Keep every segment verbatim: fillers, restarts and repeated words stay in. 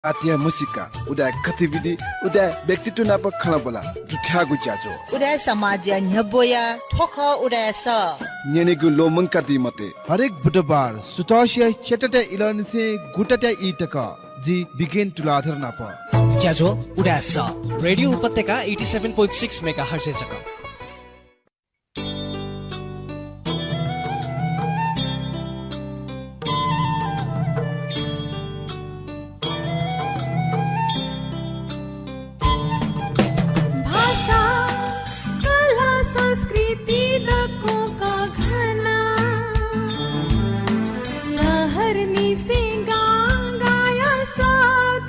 आत्या मुसिका, उदाय् गतिविधि, उदाय् व्यक्तित्व नाप खँल्हाबल्हा दुथ्याःगु ज्याझ्वः। उदाय् समाजया न्ह्यब्वया थ्व खः उदाय् सः। न्यनेगु ल्वःमंकादी मते। हरेक बुधबार सुथसिया च्यातात्या इलंनिसें गुतात्या ई तक जि बिगेन तुलाधर नाप। ज्याझ्वः उदाय् सः। रेडियो उपत्यका eighty seven point six megahertz जक। भाषा, कला, संस्कृति दक्वं कःघाना। शहरनिसें गांगाया सः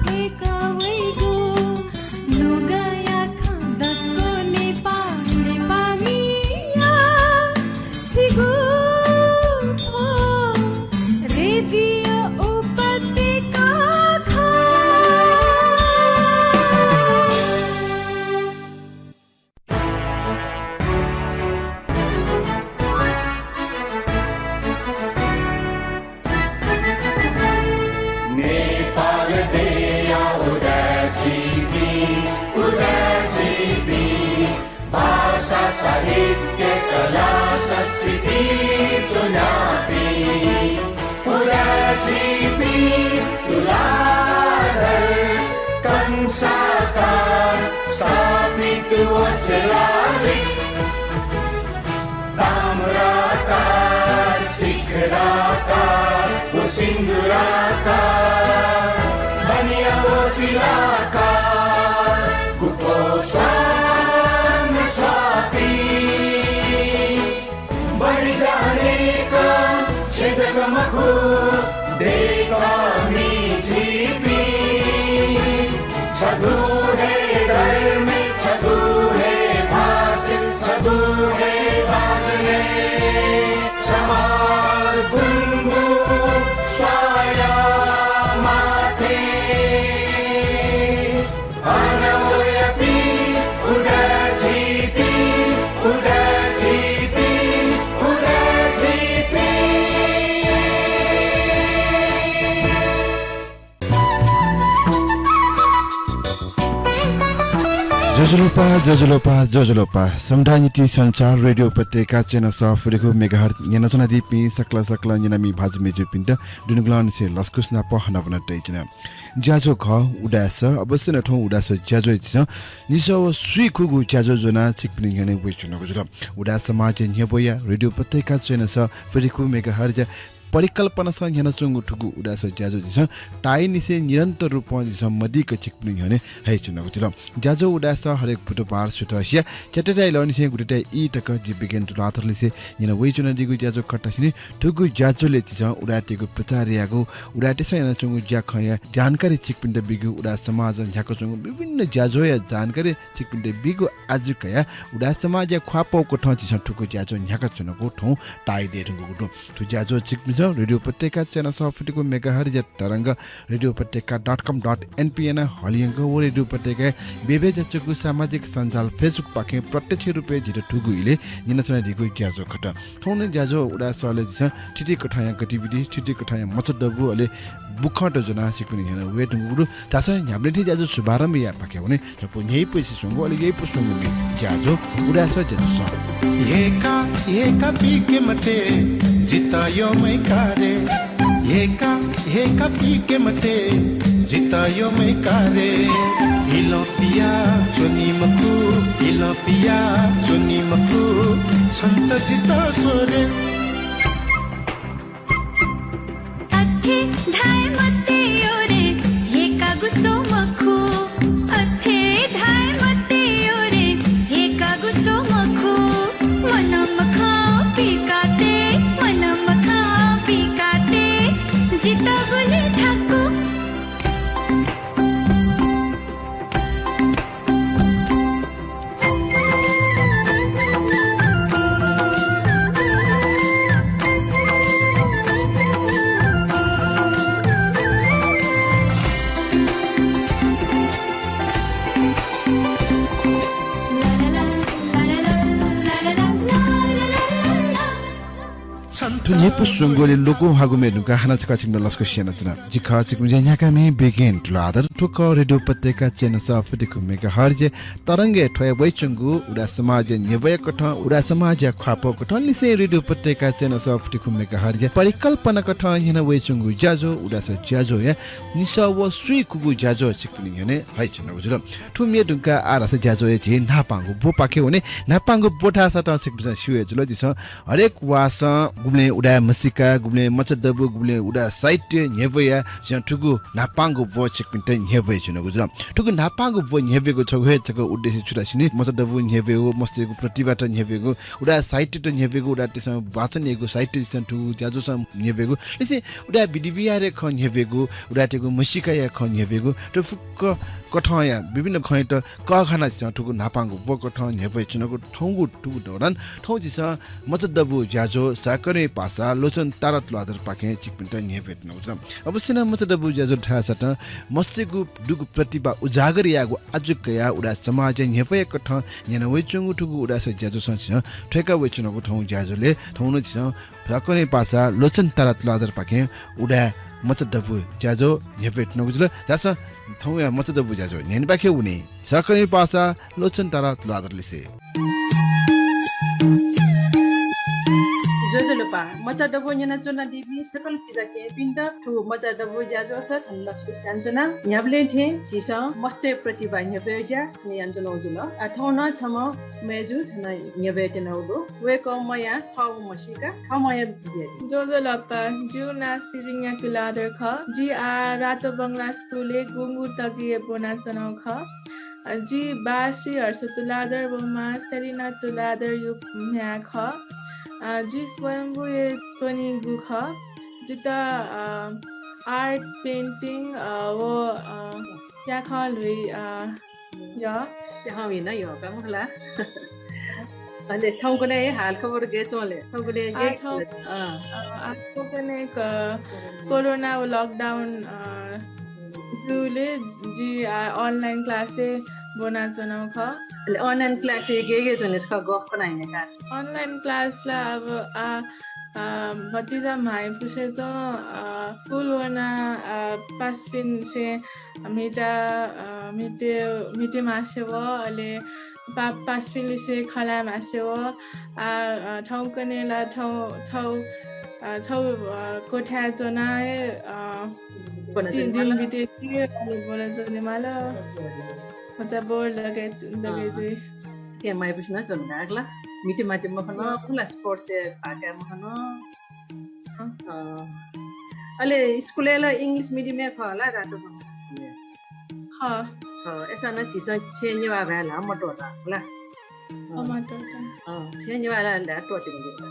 थ्वय्क वइगु नुगःया खँ दक्व नेपाः, नेपाःमिया छिगु थ्व रेडियो उपत्यका खः। नेपाल देय्‌या उदाय् झीपिं, उदाय् झीपिं, भाषा, साहित्य, कला, संस्कृति च्वनापिं, उदाय् झीपिं, तुलाधर, कंसाकार, स्थापित व शिलालिक। ताम्राकार, शिखराकार व सिन्दुराकार, बनिया व शिलाकार, गुफो स्वान स्वापी। बढी जानेक छेँ जक मखु, दय्‌कःमि झीपिं। छगू हे धर्मे, छगू हे भाषे, छगू हे बाजने, समाज गुंगू स्वाया माथे। अन वयापिं उदाय् झीपिं, उदाय् झीपिं, उदाय् झीपिं। ज्वजलपा, ज्वजलपा, ज्वजलपा। समुदाय निंतिं सञ्चार रेडियो उपत्यका चय्न्हय् सः forty-two megahertz न्यनाच्वनादीपिं सकल सकल न्यनामि भाजु मय्जुपिन्त दुनुगलंनिसें लसकुस नाप हनाबना तयाच्वना। ज्याझ्वः खः उदाय् सः, अवश्य नं थौं उदाय् सः ज्याझ्वःय् झीसं निसः व स्वीकूगु ज्याझ्वः ज्वनाः छिकपिनि न्ह्यःने वयाच्वनागु जुल। उदाय् समाजया न्ह्यब्वया रेडियो उपत्यका चय्न्हय् सः forty-two megahertz परिकल्पनासं न्ह्यानाच्वंगु थुगु उदाय् सः ज्याझ्वः झीसं ताःईनिसें निरन्तर रूपं झीसं मदिक्क छिकपिनि न्ह्यःने हयाच्वनागु जुल। ज्याझ्वः उदाय् सः हरेक बुधबार सुथसिया च्यातात्या इलंनिसें गुतात्या ई तक जि बिगेन तुलाधरलिसे न्यना वयाच्वनादीगु ज्याझ्वः खः। थुकिं थुगु ज्याझ्वलय् झीसं उदाय्‌तय्‌गु प्रचार यायेगु, उदाय्‌तय्‌सं यानाच्वंगु ज्याखँया जानकारी छिकपिन्त बीगु, उदाय् समाजं न्ह्याकाच्वंगु विभिन्न ज्याझ्वःया जानकारी छिकपिन्त बीगु आजु कयाः उदाय् समाजया ख्वाः पौकथं झीसं थुगु ज्याझ्वः न्ह्याकाच्वनागु थौं ताःई दयेधुंकूगु दु। थ्व ज्याझ्वः छिकपिन्सं रेडियो उपत्यका चय्न्हय् सः forty-two megahertz या तरंग, रेडियो उपत्यका dot com dot N P यानाः हलिंयंक व रेडियो उपत्यकाया बेबे ज्याच्वःगु सामाजिक सञ्जाल Facebook पाखें प्रत्यक्ष रूपय् झीत थुगु इलय् न्यनाच्वनादीगु ज्याझ्वः खः। थौं नं ज्याझ्वः उदाय् सःलय् झीसं थीथी कथंया गतिविधि, थीथी कथंया मचादबू अले बुखँत ज्वनाः छिकपिनि न्ह्यःने वयेधुंकूगु दु। झासँ न्ह्याबलें थें ज्याझ्वः शुभारम्भ यायेपाखे वने। छपु न्ह्यइपुसे स्वंगु अले यइपुसे स्वंगु म्ये ज्याझ्वः उदाय् सः ज्याझ्वलय्। ह्येका ह्येका पीके मते, जितः यःम्ह का रे। ह्येका ह्येका पीके मते, जितः यःम्ह का रे। इलं पियाच्वनी मखु, इलं पियाच्वनी मखु, छन्त जितः स्वरे। अथे धाये मते यो रे, ह्येका गुसो मखु। अथे धाये मते यो रे, ह्येका गुसो मखु। मनं मखं पीकाते, मनं मखं पीकाते, जितः गुलि थाकु। छन्त थ्व न्ह्यइपुसे च्वंगु अले लोकंह्वाःगु म्ये धुंकाः हानं छकः छिकपिन्त लसकुस यानाच्वना। जि खः छिकपिनि ज्या न्ह्याकामि बिगेन तुलाधर। थ्व खः रेडियो उपत्यका चय्न्हय् सः फुति खुम्हेका हर्ज्या। तरंगय् थ्वया वइच्वंगु उदाय् समाजया न्ह्यब्वया कथं, उदाय् समाजया ख्वाःपाः कथं लिसें रेडियो उपत्यका चय्न्हय् सः फुति खुम्हेका हर्ज्या परिकल्पना कथं न्ह्याना वइच्वंगु ज्याझ्वः उदाय् सः ज्याझ्वःया निसः व स्वीकूगु ज्याझ्वः छिकपिनि न्ह्यःने हयाच्वनागु जुल। थ्व म्ये धुंकाः आः धाःसा ज्याझ्वःया झी न्हापांगु ब्वपाखे वने। न्हापांगु ब्व धाःसा तं छिकपिन्सं स्यू हे जुल, झीसं हरेक वाःसं गुबलें उदाय् म्हसीका, गुबलें मचादबू, गुबलें उदाय् साहित्य न्ह्यब्वया झीसं थुगु न्हापांगु ब्व छिकपिन्त न्ह्यब्वयाच्वनागु जुल। थुगु न्हापांगु ब्व न्ह्यब्वयेगु छगू हे छकः उद्देश्य छु धाःसा नि, मचादबू न्ह्यब्वयेगु, मस्तय्गु प्रतिभात न्ह्यब्वयेगु, उदाय् साहित्यत न्ह्यब्वयेगु, उदाय्‌तय्सं वाचन यायेगु, साहित्य झीसं थुगु ज्याझ्वःसं न्ह्यब्वयेगु, लिसें उदाय् विधि व्यवहारया खँ न्ह्यब्वयेगु, उदाय्‌तय्गु म्हसीकाया खँ न्ह्यब्वयेगु, थ्व फुक्क कथंया विभिन्न खँयात कःघानाः झीसं थुगु न्हापांगु ब्व कथं न्ह्यब्वयाच्वनागु थौंगु थुगु दौरान थौं झीसं मचादबू ज्याझ्वः सहकर्मी पासा लोचन तारा तुलाधरपाखें छिकपिन्त न्ह्यब्वयाच्वनागु जुल। अवश्य नं मचादबू ज्याझ्वः धाःसा तं मस्तय्गु दुगु प्रतिभा उजागर यायेगु आजु कयाः उदाय् समाजया न्ह्यब्वया कथं न्ह्याना वइच्वंगु थुगु उदाय् सः ज्याझ्वःसं झीसं थ्वय्का वइच्वनागु थौं ज्याझ्वलय् थौं नं झीसं सहकर्मी पासा लोचन तारा तुलाधरपाखें उदाय् मचादबू ज्याझ्वः न्ह्यब्वयाच्वनागु जुल। झासँ थौंया मचादबू ज्याझ्वः न्ह्यःनेपाखे वने। सहकर्मी पासा लोचन तारा तुलाधर लिसे। ज्वजलपा, मचादबू न्यनाच्वनादीपिं सकल किजापिन्त थ्व मचादबू ज्याझ्वःस थन लसकुस यानाच्वना। न्ह्याबलें थें झीसं मस्तय् प्रतिभा न्ह्यब्वया ज्या थन यानाच्वनागु जुल। आ, थौं नं छम्ह मय्जु थन न्ह्यब्वयातनागु दु। वय्कः मयां थःगु म्हसीका थःम्हं हे बियादी। ज्वजलपा, जिगु नां सिरिङया तुलाधर खः। जि आः रातो बंगला स्कुलय् गुंगू तगिय् ब्वनाच्वनागु खः। अ, जि बाः श्री हर्ष तुलाधर व मां सेलिना तुलाधरया म्ह्याय् खः। अ, जि स्वयम्भूय् च्वनीगु खः। जितः, अ, art, painting, अ, व, अ, प्याखं ल्हुइ, अ, यः। प्याखं ल्हुइ नं यः का मखु ला? अले थौंकन्हय् हालखबर गय् च्वं ले? थौंकन्हय् आ, गय् थौं-, अँ। अ, आ, थौंकन्हय् क-, कोरोना व lockdown, अ, जूगुलिं जि, आ, online class-य् ब्वनाच्वनागु खः। अले online class-य् गय् गय् च्वने छकः गफ कना हने का? Online class ला अब, आ, अ, भतिचा म्हाइपुसे च्वं, अ, school वना, अ, पासापिन्से म्हिता, अ, म्हिते, म्हिते मास्यव, अले पा-, पासापिंलिसे खँ ल्हाये मास्यव। आ, अ, थौंकन्हय् ला थौ, थौ, अ, थौ, अ, कोठाय् च्वना हे, अ, ब्वनाच्वने माल। दिन बिते ति, अले ब्वनाच्वने माल। मचा बोर लगे, लगे अँ। जुइ। के माइपुसे नं च्वंगु धाःगु ला? म्हिते माःते मखन, अँ। खुला sports-य् भाग काये मखन। अँ। अँ। अले school-य् ला English medium-य् खः ला, रातो बंगला school-य्? खः। खः, अय्‌सां नं झीसं छेँय् नेवाः भाय् ल्हाः मतःता ला? अँ, अँ। मतःता। अँ, छेँय् नेवाः ल्हाः त्वःते मज्यू ला?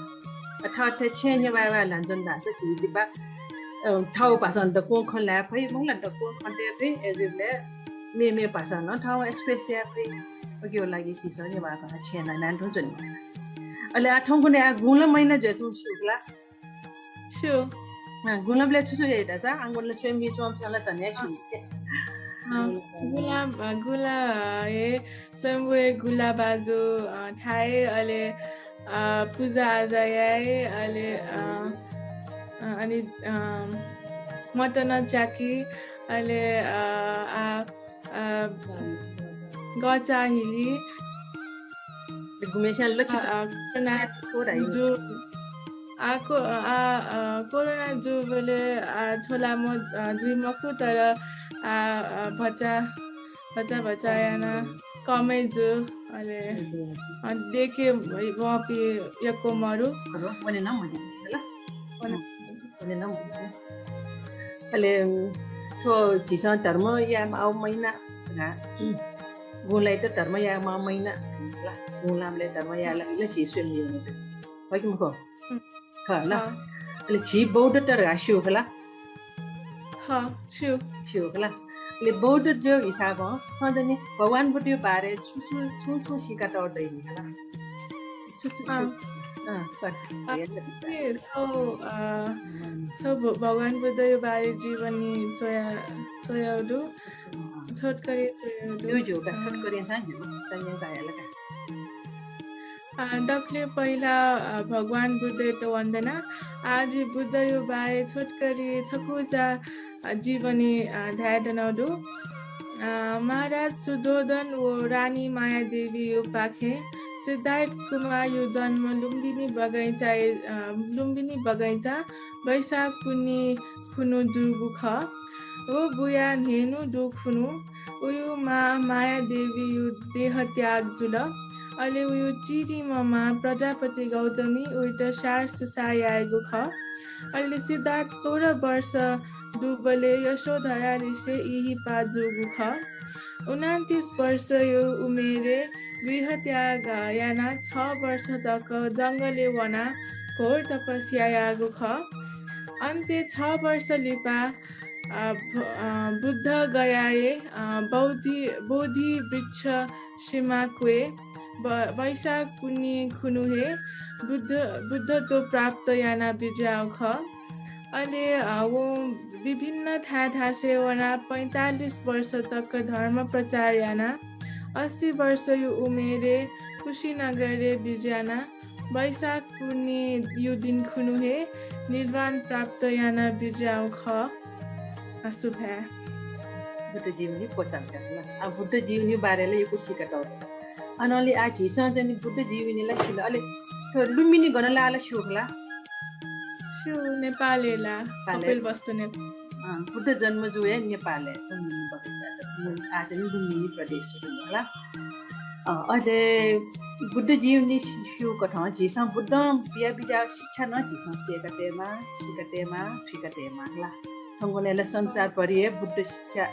अ, थः, थः छेँय् नेवाः भाय् ल्हानाच्वन धाःसा झी लिपा, अ, थःगु भाषां दक्वं खँ ल्हाये फइ, मखु ला, दक्वं खँ तये फइ, अय्‌जूगुलिं मेमेगु भाषां नं थःगु express याये फइ। उकिया लागि झीसं नेवाः भाय् छेँय् ल्हानाच्वनी। अले आः थौंकन्हय् आः गुंला महिना जुयाच्वंगु स्यू खला? स्यू। अँ, गुंलाबलय् छु छु याइ धाःसा, आः गुंला स्वयम्भुइ च्वंपिं ला झन हे स्यू। अँ, गुंला, अ, गुंला, अ, हे स्वयम्भुइ गुंला बाजु, अ, थाइ, अले, अ, पुजा आजा याइ, अले, अ, अ, अनि, अ, मत नं च्याकी, अले, अ, आ, अ, गचा हिली। गुम्हेस्यां लछि अ, अ, कोरोना जु, आ, को-, आ, अ, कोरोना जूबलय्, आ, थ्व ला म, अ, जुइ मखु, तर, आ, अ, भचा, भचा, भचा याना कमै जु, अले, अ, देखे वंपिं यक्व मरु। वने नं मरु, हला? वने। वने नं मरु। अले, थ्व झीसं धर्म यायेमाःगु महिना, गुंलाइत धर्म यायेमाःगु महिना, ला, गुंलाबलय् धर्म यायेगु ला, झी स्वयम्भुइ जुइ। खः कि मखु? खः ला? खः। अले झी बौद्धत धकाः स्यू खला? खः, स्यू। स्यू खला? अले बौद्धतय् हिसाबं छं जनि भगवान बुद्धया बारे छु छु, छुं छुं सीकातःगु दइ नि खला? छु छु, अँ। छु? अँ, सर। अ, या, या, या। ए, छौ, अ, हम्म। छौ भ-, भगवान बुद्धया बारे जीवनी च्वया, च्वयागु दु। अँ। छोटकरी च्वयागु दु। ज्यू, ज्यू, का, अँ। छोटकरी सां ज्यू, सां ज्यू का, या, ला का। अ, दकले पहिला, अ, भगवान बुद्धयात वन्दना। आः जि बुद्धयो बारे छोटकरी छकूचा, अ, जीवनी, अ, धायेधुन दु। अ, महाराज शुद्धोदन व रानी मायादेवीयो पाखें सिद्धार्थ कुमारयो जन्म लुम्बिनी बगैंचाय्, अ, लुम्बिनी बगैंचा वैशाख पुन्हि खुन्हु जूगु खः। व बुया न्हय्न्हु दु खुन्हु उयो मां मायादेवीयो देहत्याग जुल। अले उयो चिधीम्ह मां प्रजापति गौतमी उइत स्याहार सुसार यायेगु खः। अले सिद्धार्थ सोह्र वर्ष दुबलय् यशोधरालिसे इहिपा जूगु खः। उनान्तिस वर्षयो उमेरय् गृहत्याग यानाः छ वर्ष तक जंगलय् वनाः घोर तपस्या याःगु खः। अन्त्यय् छ वर्ष लिपा, अ, भ-, अ, बुद्ध गयाय्, अ, बौद्धि-, बोधि वृक्ष सिमा क्वय् ब-, वैशाख पुन्हि खुन्हु हे बुद्ध, बुद्धत्व प्राप्त याना बिज्याःगु खः। अले, अ, वं विभिन्न थाय् थासय् वनाः पैंतालिस वर्ष तक धर्म प्रचार यानाः अस्सी वर्षयो उमेरय् कुशीनगरय् बिज्यानाः वैशाख पुन्हियो दिं खुन्हु हे निर्वाण प्राप्त याना बिज्याःगु खः। आः सु धाये। बुद्ध जीवनी क्वचाल का। आ, बुद्ध जीवनी बारे ला यक्व सीकातःगु। अनंलि आः झीसं चाहिँ नि बुद्ध जीवनी ला सिल। अले थ्व लुम्बिनी गन लाः ला स्यू खला? स्यू, नेपालय् ला, नेपालय्। कपिलवस्तु ने-, अँ, बुद्ध जन्म जूगु हे नेपालय् लुम्बिनी बगैंचा। आः चाहिँ नि लुम्बिनी प्रदेश खला। अ, अले बुद्ध जीवनी सि-, स्यूकथं झीसं बुद्धं बिया बिज्याःगु शिक्षा नं झीसं सय्‌का तयेमाः, सीका तयेमाः, थुइका तयेमाः ला। थौंकन्हय् ला संसारभरि हे बुद्ध शिक्षा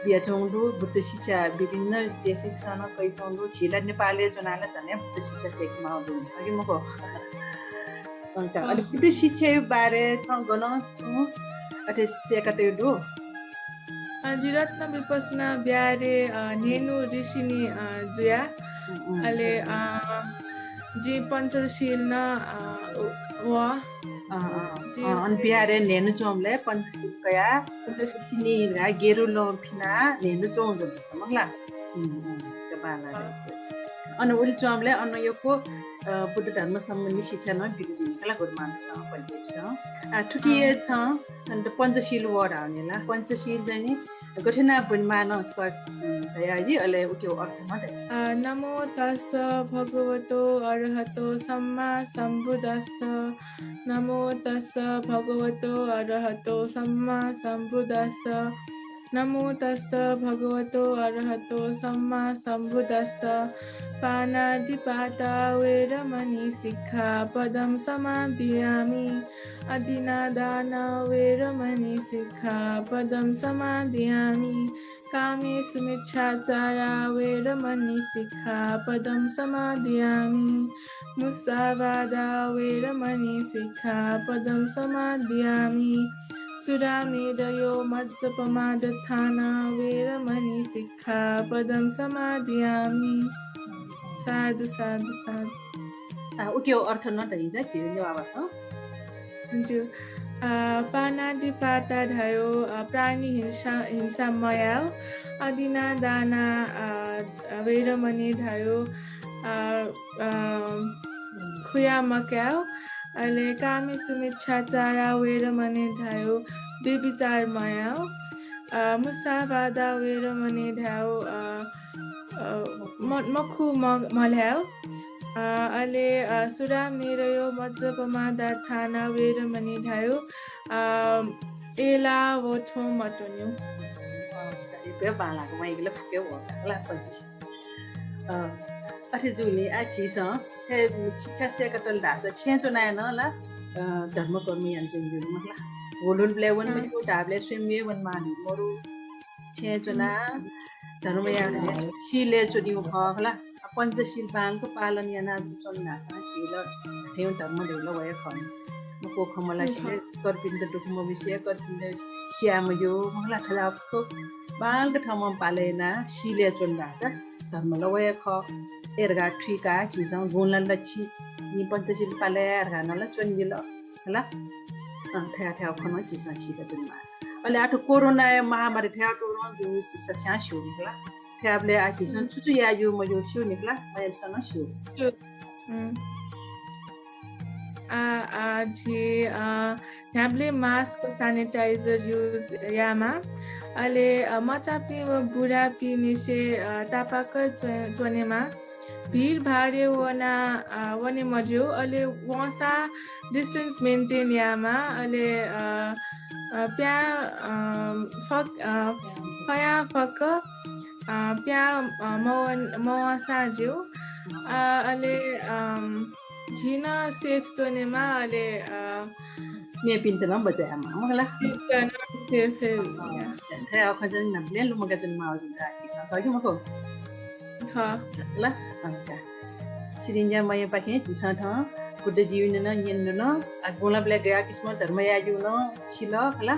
बियाच्वंगु दु, बुद्ध शिक्षा विभिन्न देशय् नं कयाच्वंगु दु। झी ला नेपालय् च्वनाः ला झन हे बुद्ध शिक्षा सय्‌के माःगु दु, खः कि मखु? अ, अले बुद्ध शिक्षाया बारे छं गनं छुं अथे सय्‌का तयागु दु? अ, जि रत्न विपश्यना बिहारय्, अ, न्हय्न्हु ऋषिनी, अ, जुया। उम्, उम्। अले, अ, जि पञ्चशील नं, अ, व-, अ, अ, जि अ, अन बिहारय् न्हय्न्हु च्वंबलय् पञ्चशील कयाः पञ्चशील। तिनि ला गेरु लं फिनाः न्हय्न्हु च्वंगु दु, मखु ला? उम्, उम्, त बांलाः। अन उलि च्वंबलय् अन यक्व, अ, बुद्ध धर्म सम्बन्धी शिक्षा नं बियादीनि खला गुरुमांसं, पण्डितपिन्सं। आ, थुकी हे छं, छन्त पञ्चशील वः धाःगु नि ला। पञ्चशील चाहिँ नि गथे यानाः ब्वनेमाः नं छकः, उम्, धयाः जि, अले उकिया अर्थ नं धया। अ, नमो तस्स भगवतो अरहतो सम्मा सम्बुद्धस्स। नमो तस्स भगवतो अरहतो सम्मा सम्बुद्धस्स। नमो तस्स भगवतो अरहतो सम्मा सम्बुद्धस्स। पाणातिपाता वेरमणी सिक्खापदं समादियामि। अदिन्नादाना वेरमणी सिक्खापदं समादियामि। कामेसु मिच्छाचारा वेरमणी सिक्खापदं समादियामि। मुसावादा वेरमणी सिक्खापदं समादियामि। सुरामेरयो मज्जपमादठाना वेरमणी सिक्खापदं समादियामि। साधु, साधु, साधु। आ, उकिया अर्थ नं धयादिसँ, झीगु नेवाः भाषां। ज्यू। अ, पाणातिपाता धायेगु, अ, प्राणी हिंसा, हिंसा मयायेगु। अदिन्नादाना, अ, अ, वेरमणी धायेगु, अ, अ, खुया मकायेगु। अले कामेसु मिच्छाचारा वेरमणी धायेगु व्यभिचार मयायेगु। अ, मुसावादा वेरमणी धायेगु, अ, अ, म-, मखु म-, मल्हायेगु। अ, अले, अ, सुरामेरयो मज्जपमादठाना वेरमणी धायेगु, अ, अय्‌लाः व थ्वँ मत्वनेगु। अ, सही, बांलाक वइगु ला फुक्क वःगु ला पञ्चशील। अ, अथे जूगुलिं आः झीसं हे शिक्षा सय्‌का तल धाःसा छेँय् च्वनाः नं ला, अ, धर्मकर्म यानाच्वने ज्यू, मखु ला? ह्वःल्हुबलय् वने मज्यू, धाःबलय् स्वयम्भूया वनेमाः मरु। छेँय् च्वनाः धर्म यानाः शीलय् च्वनेगु खः ला। पञ्चशील बांलाक पालन यानाः च्वने धाःसा झी ला धात्थें धर्म धइगु ला व हे खः। मक्वःखंम्ह ला सिल, कर्पिन्त दुःख मबिसे, कर्पिन्त स्याये मज्यू, मखु ला, थज्याःगु बांलाक थःम्हं पालन यानाः शीलय् च्वने धाःसा धर्म ला व हे खः। अय् धकाः थुइकाः झीसं गुँला ला छि, जिं पञ्चशील पालन याये धकाः नं ला च्वने जिल। हला? अँ, थज्याःगु खँ नं झीसं सीकाच्वनेमाः। अले आः थ्व कोरोनाया महामारी थज्याःगु तवरं जूगु झीसं सकसिनं स्यू नि खला। थज्याःबलय् आः झीसं छु छु याये ज्यू मज्यू स्यू नि खला, मय्‌जुपिन्सं नं स्यू। उम्। आ, आ, झी, अ, न्ह्याबलें mask, sanitizer use यायेमाः। अले, अ, मचापिं व बुरापिंनिसें, अ, तापाक च्व-, च्वनेमाः। भिडभाडय् वना, अ, वने मज्यू। अले वंसां distance maintain यायेमाः। अले, अ, अ, प्यां, अ, फक-, अ, फयां फक, अ, प्यां, अ, मवन-, मवंसां ज्यू। अ, अले, अ, झी नं safe च्वनेमाः। अले, अ, मेपिन्त नं बचायेमाः, मखु ला? मेपिन्त नं safe हे। अँ, थथे अखजन नबलें लुमगा जन्मावजन राखी छ, खः कि मखु? खः। ल, अँ, का। सिरिंज्या मयंपाखें झीसं थन बुद्ध जीवनी नं न्यनेधुन। आ, गुंलाबलय् गया किसिमं धर्म यायेगु नं सिल, खला।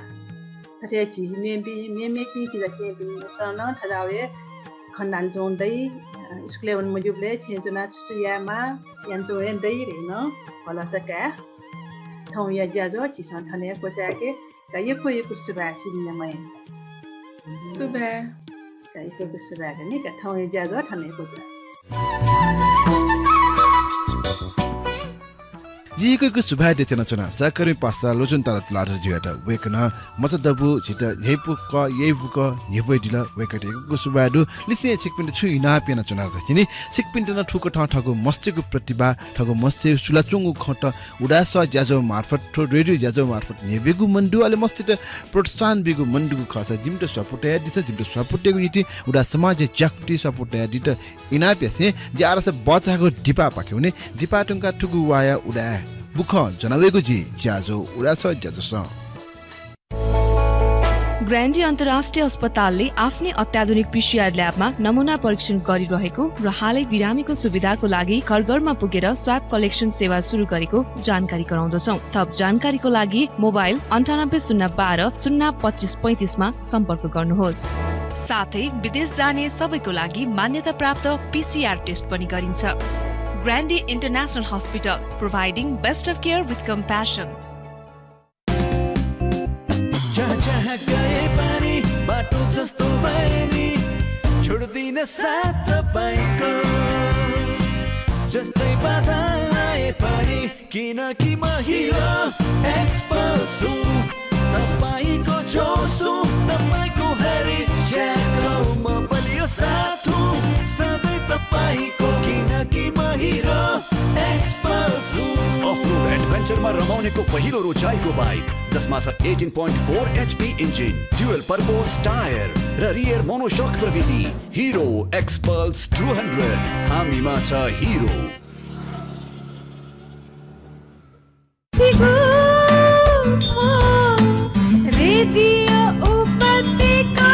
थथे झी मेपिं, मेमेपिं किजापिंसं नं थज्याःगु हे खँ न्हालाच्वंगु दइ। अ, स्कुलय् वने मज्यूबलय् छेँय् च्वनाः छु छु यायेमाः यानाच्वंगु हे दइ धइगु नं भलसा काये। थौंया ज्याझ्वः झीसं थन हे क्वचायेके। का यक्व यक्व सुभाय् सिरिंज्या मयं। सुभाय्। का यक्व यक्व सुभाय् का नि का थौंया ज्याझ्वः थन हे क्वचाये। जिं यक्व यक्व सुभाय् देछानाच्वना सहकर्मी पासा लोचन तारा तुलाधरजुयात। वय्कलं मचा दबू झीत न्ह्यइपुक, यइपुक न्ह्यब्वयादिल। वय्कःयात यक्व यक्व सुभाय् दु। लिसें छिकपिन्त छु इनाप यानाच्वना धइगु नि, छिकपिन्त नं थुकथं थःगु मस्तय्गु प्रतिभा, थःगु मस्तय् सुलाच्वंगु खँत उदाय् सः ज्याझ्वः मार्फत, थ्व रेडियो ज्याझ्वः मार्फत न्ह्यब्वयेगु मन दु, अले मस्तय्त प्रोत्साहन बीगु मन दुगु खःसा जिमित स्वापू तयादिसँ। जिमित स्वापू तयेगु निंतिं उदाय् समाजया ज्याकुथिइ स्वापू तयादीत इनाप यासें जि आरास बचाःगु दिपापाखे वने। दिपा धुंकाः थुगु वाःया उदाय् बुखँ ज्वना वयेगु जुइ। ज्याझ्वः उदाय् सः ज्याझ्वलय्। ग्रान्डी अन्तर्राष्ट्रिय अस्पतालले आफ्नै अत्याधुनिक पीसीआर ल्याबमा नमुना परीक्षण गरिरहेको र हालै बिरामीको सुविधाको लागि घर घरमा पुगेर स्वाब कलेक्सन सेवा सुरु गरेको जानकारी गराउँदछौं। थप जानकारीको लागि मोबाइल अन्ठानब्बे शून्य बाह्र शून्य पच्चिस पैंतिसमा सम्पर्क गर्नुहोस्। साथै विदेश जाने सबैको लागि मान्यता प्राप्त पीसीआर टेस्ट पनि गरिन्छ। ग्रान्डी international hospital, providing best of care with compassion। जहाँ जहाँ गए पनि बाटो जस्तो भए नि, छोड्दिन साथ तपाईँको। जस्तै बाधा आए पनि, किनकि म हिरो एक्सपल्स हुँ। तपाईँको जोस हुँ, तपाईँको हरेक च्याकमा बलियो साथ हुँ, सधैँ तपाईँको, किनकि म हिरो एक्सपल्स हुँ। अफ रोड एडभेन्चरमा रमाउनेको पहिलो रोचाइको बाइक, जसमा छ eighteen point four HP engine, dual purpose tyre र रियर मोनोसक प्रविधि। हिरो एक्सपल्स टू हन्ड्रेड, हामीमा छ हिरो। रेडियो उपत्यका।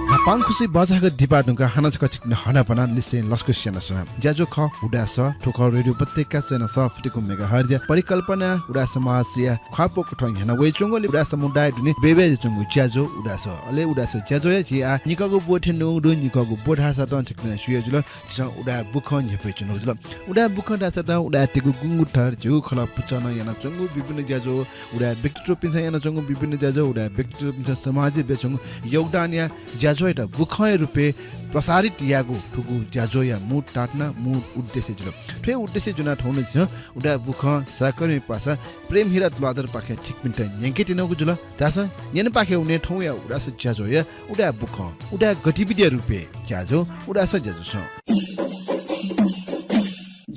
न्हापांखुसी बचाःगु दिपा धुंकाः हानं छकः छिकपिनि हनाबना लिसें लसकुस यानाच्वना। ज्याझ्वः खः उदाय् सः, थ्व खः रेडियो उपत्यका चय्न्हय् सः फुति कू मेगाहर्जया परिकल्पनाय् उदाय् समाजया ख्वाःपाः कथं न्ह्याना वयाच्वंगु, अले उदाय् समुदाय दुने बय्बय् जुयाच्वंगु ज्याझ्वः उदाय् सः। अले उदाय् सः ज्याझ्वःया झी आः निकःगु ब्व थ्यने धुंगु दु, निकःगु ब्व धाःसा तं छिकपिन्सं स्यू हे जुल, झीसं उदाय् बुखँ न्ह्यब्वयाच्वनागु जुल। उदाय् बुखँ धाःसा तं उदाय् तयेगु गुंगु थर झीगु खलः पुचलं यानाच्वंगु विभिन्न ज्याझ्वः, उदाय् व्यक्तित्वपिन्सं यानाच्वंगु विभिन्न ज्याझ्वः, उदाय् व्यक्तित्वपिन्सं समाजय् बियाच्वंगु योगदानया ज्याझ्वःयात बुखँया रूपय् प्रसारित यायेगु थुगु ज्याझ्वःया मू ताःतना, मू उद्देश्य जुल। थ्व हे उद्देश्य ज्वनाः थौं नं झीसं उदाय् बुखँ सहकर्मी पासा प्रेम हिरा तुलाधरपाखें छिकपिन्त न्यंके त्यनागु जुल। झासँ न्यनेपाखे वने थौंया उदाय् सः ज्याझ्वःया उदाय् बुखँ, उदाय् गतिविधिया रूपय् ज्याझ्वः उदाय् सः ज्याझ्वलय्।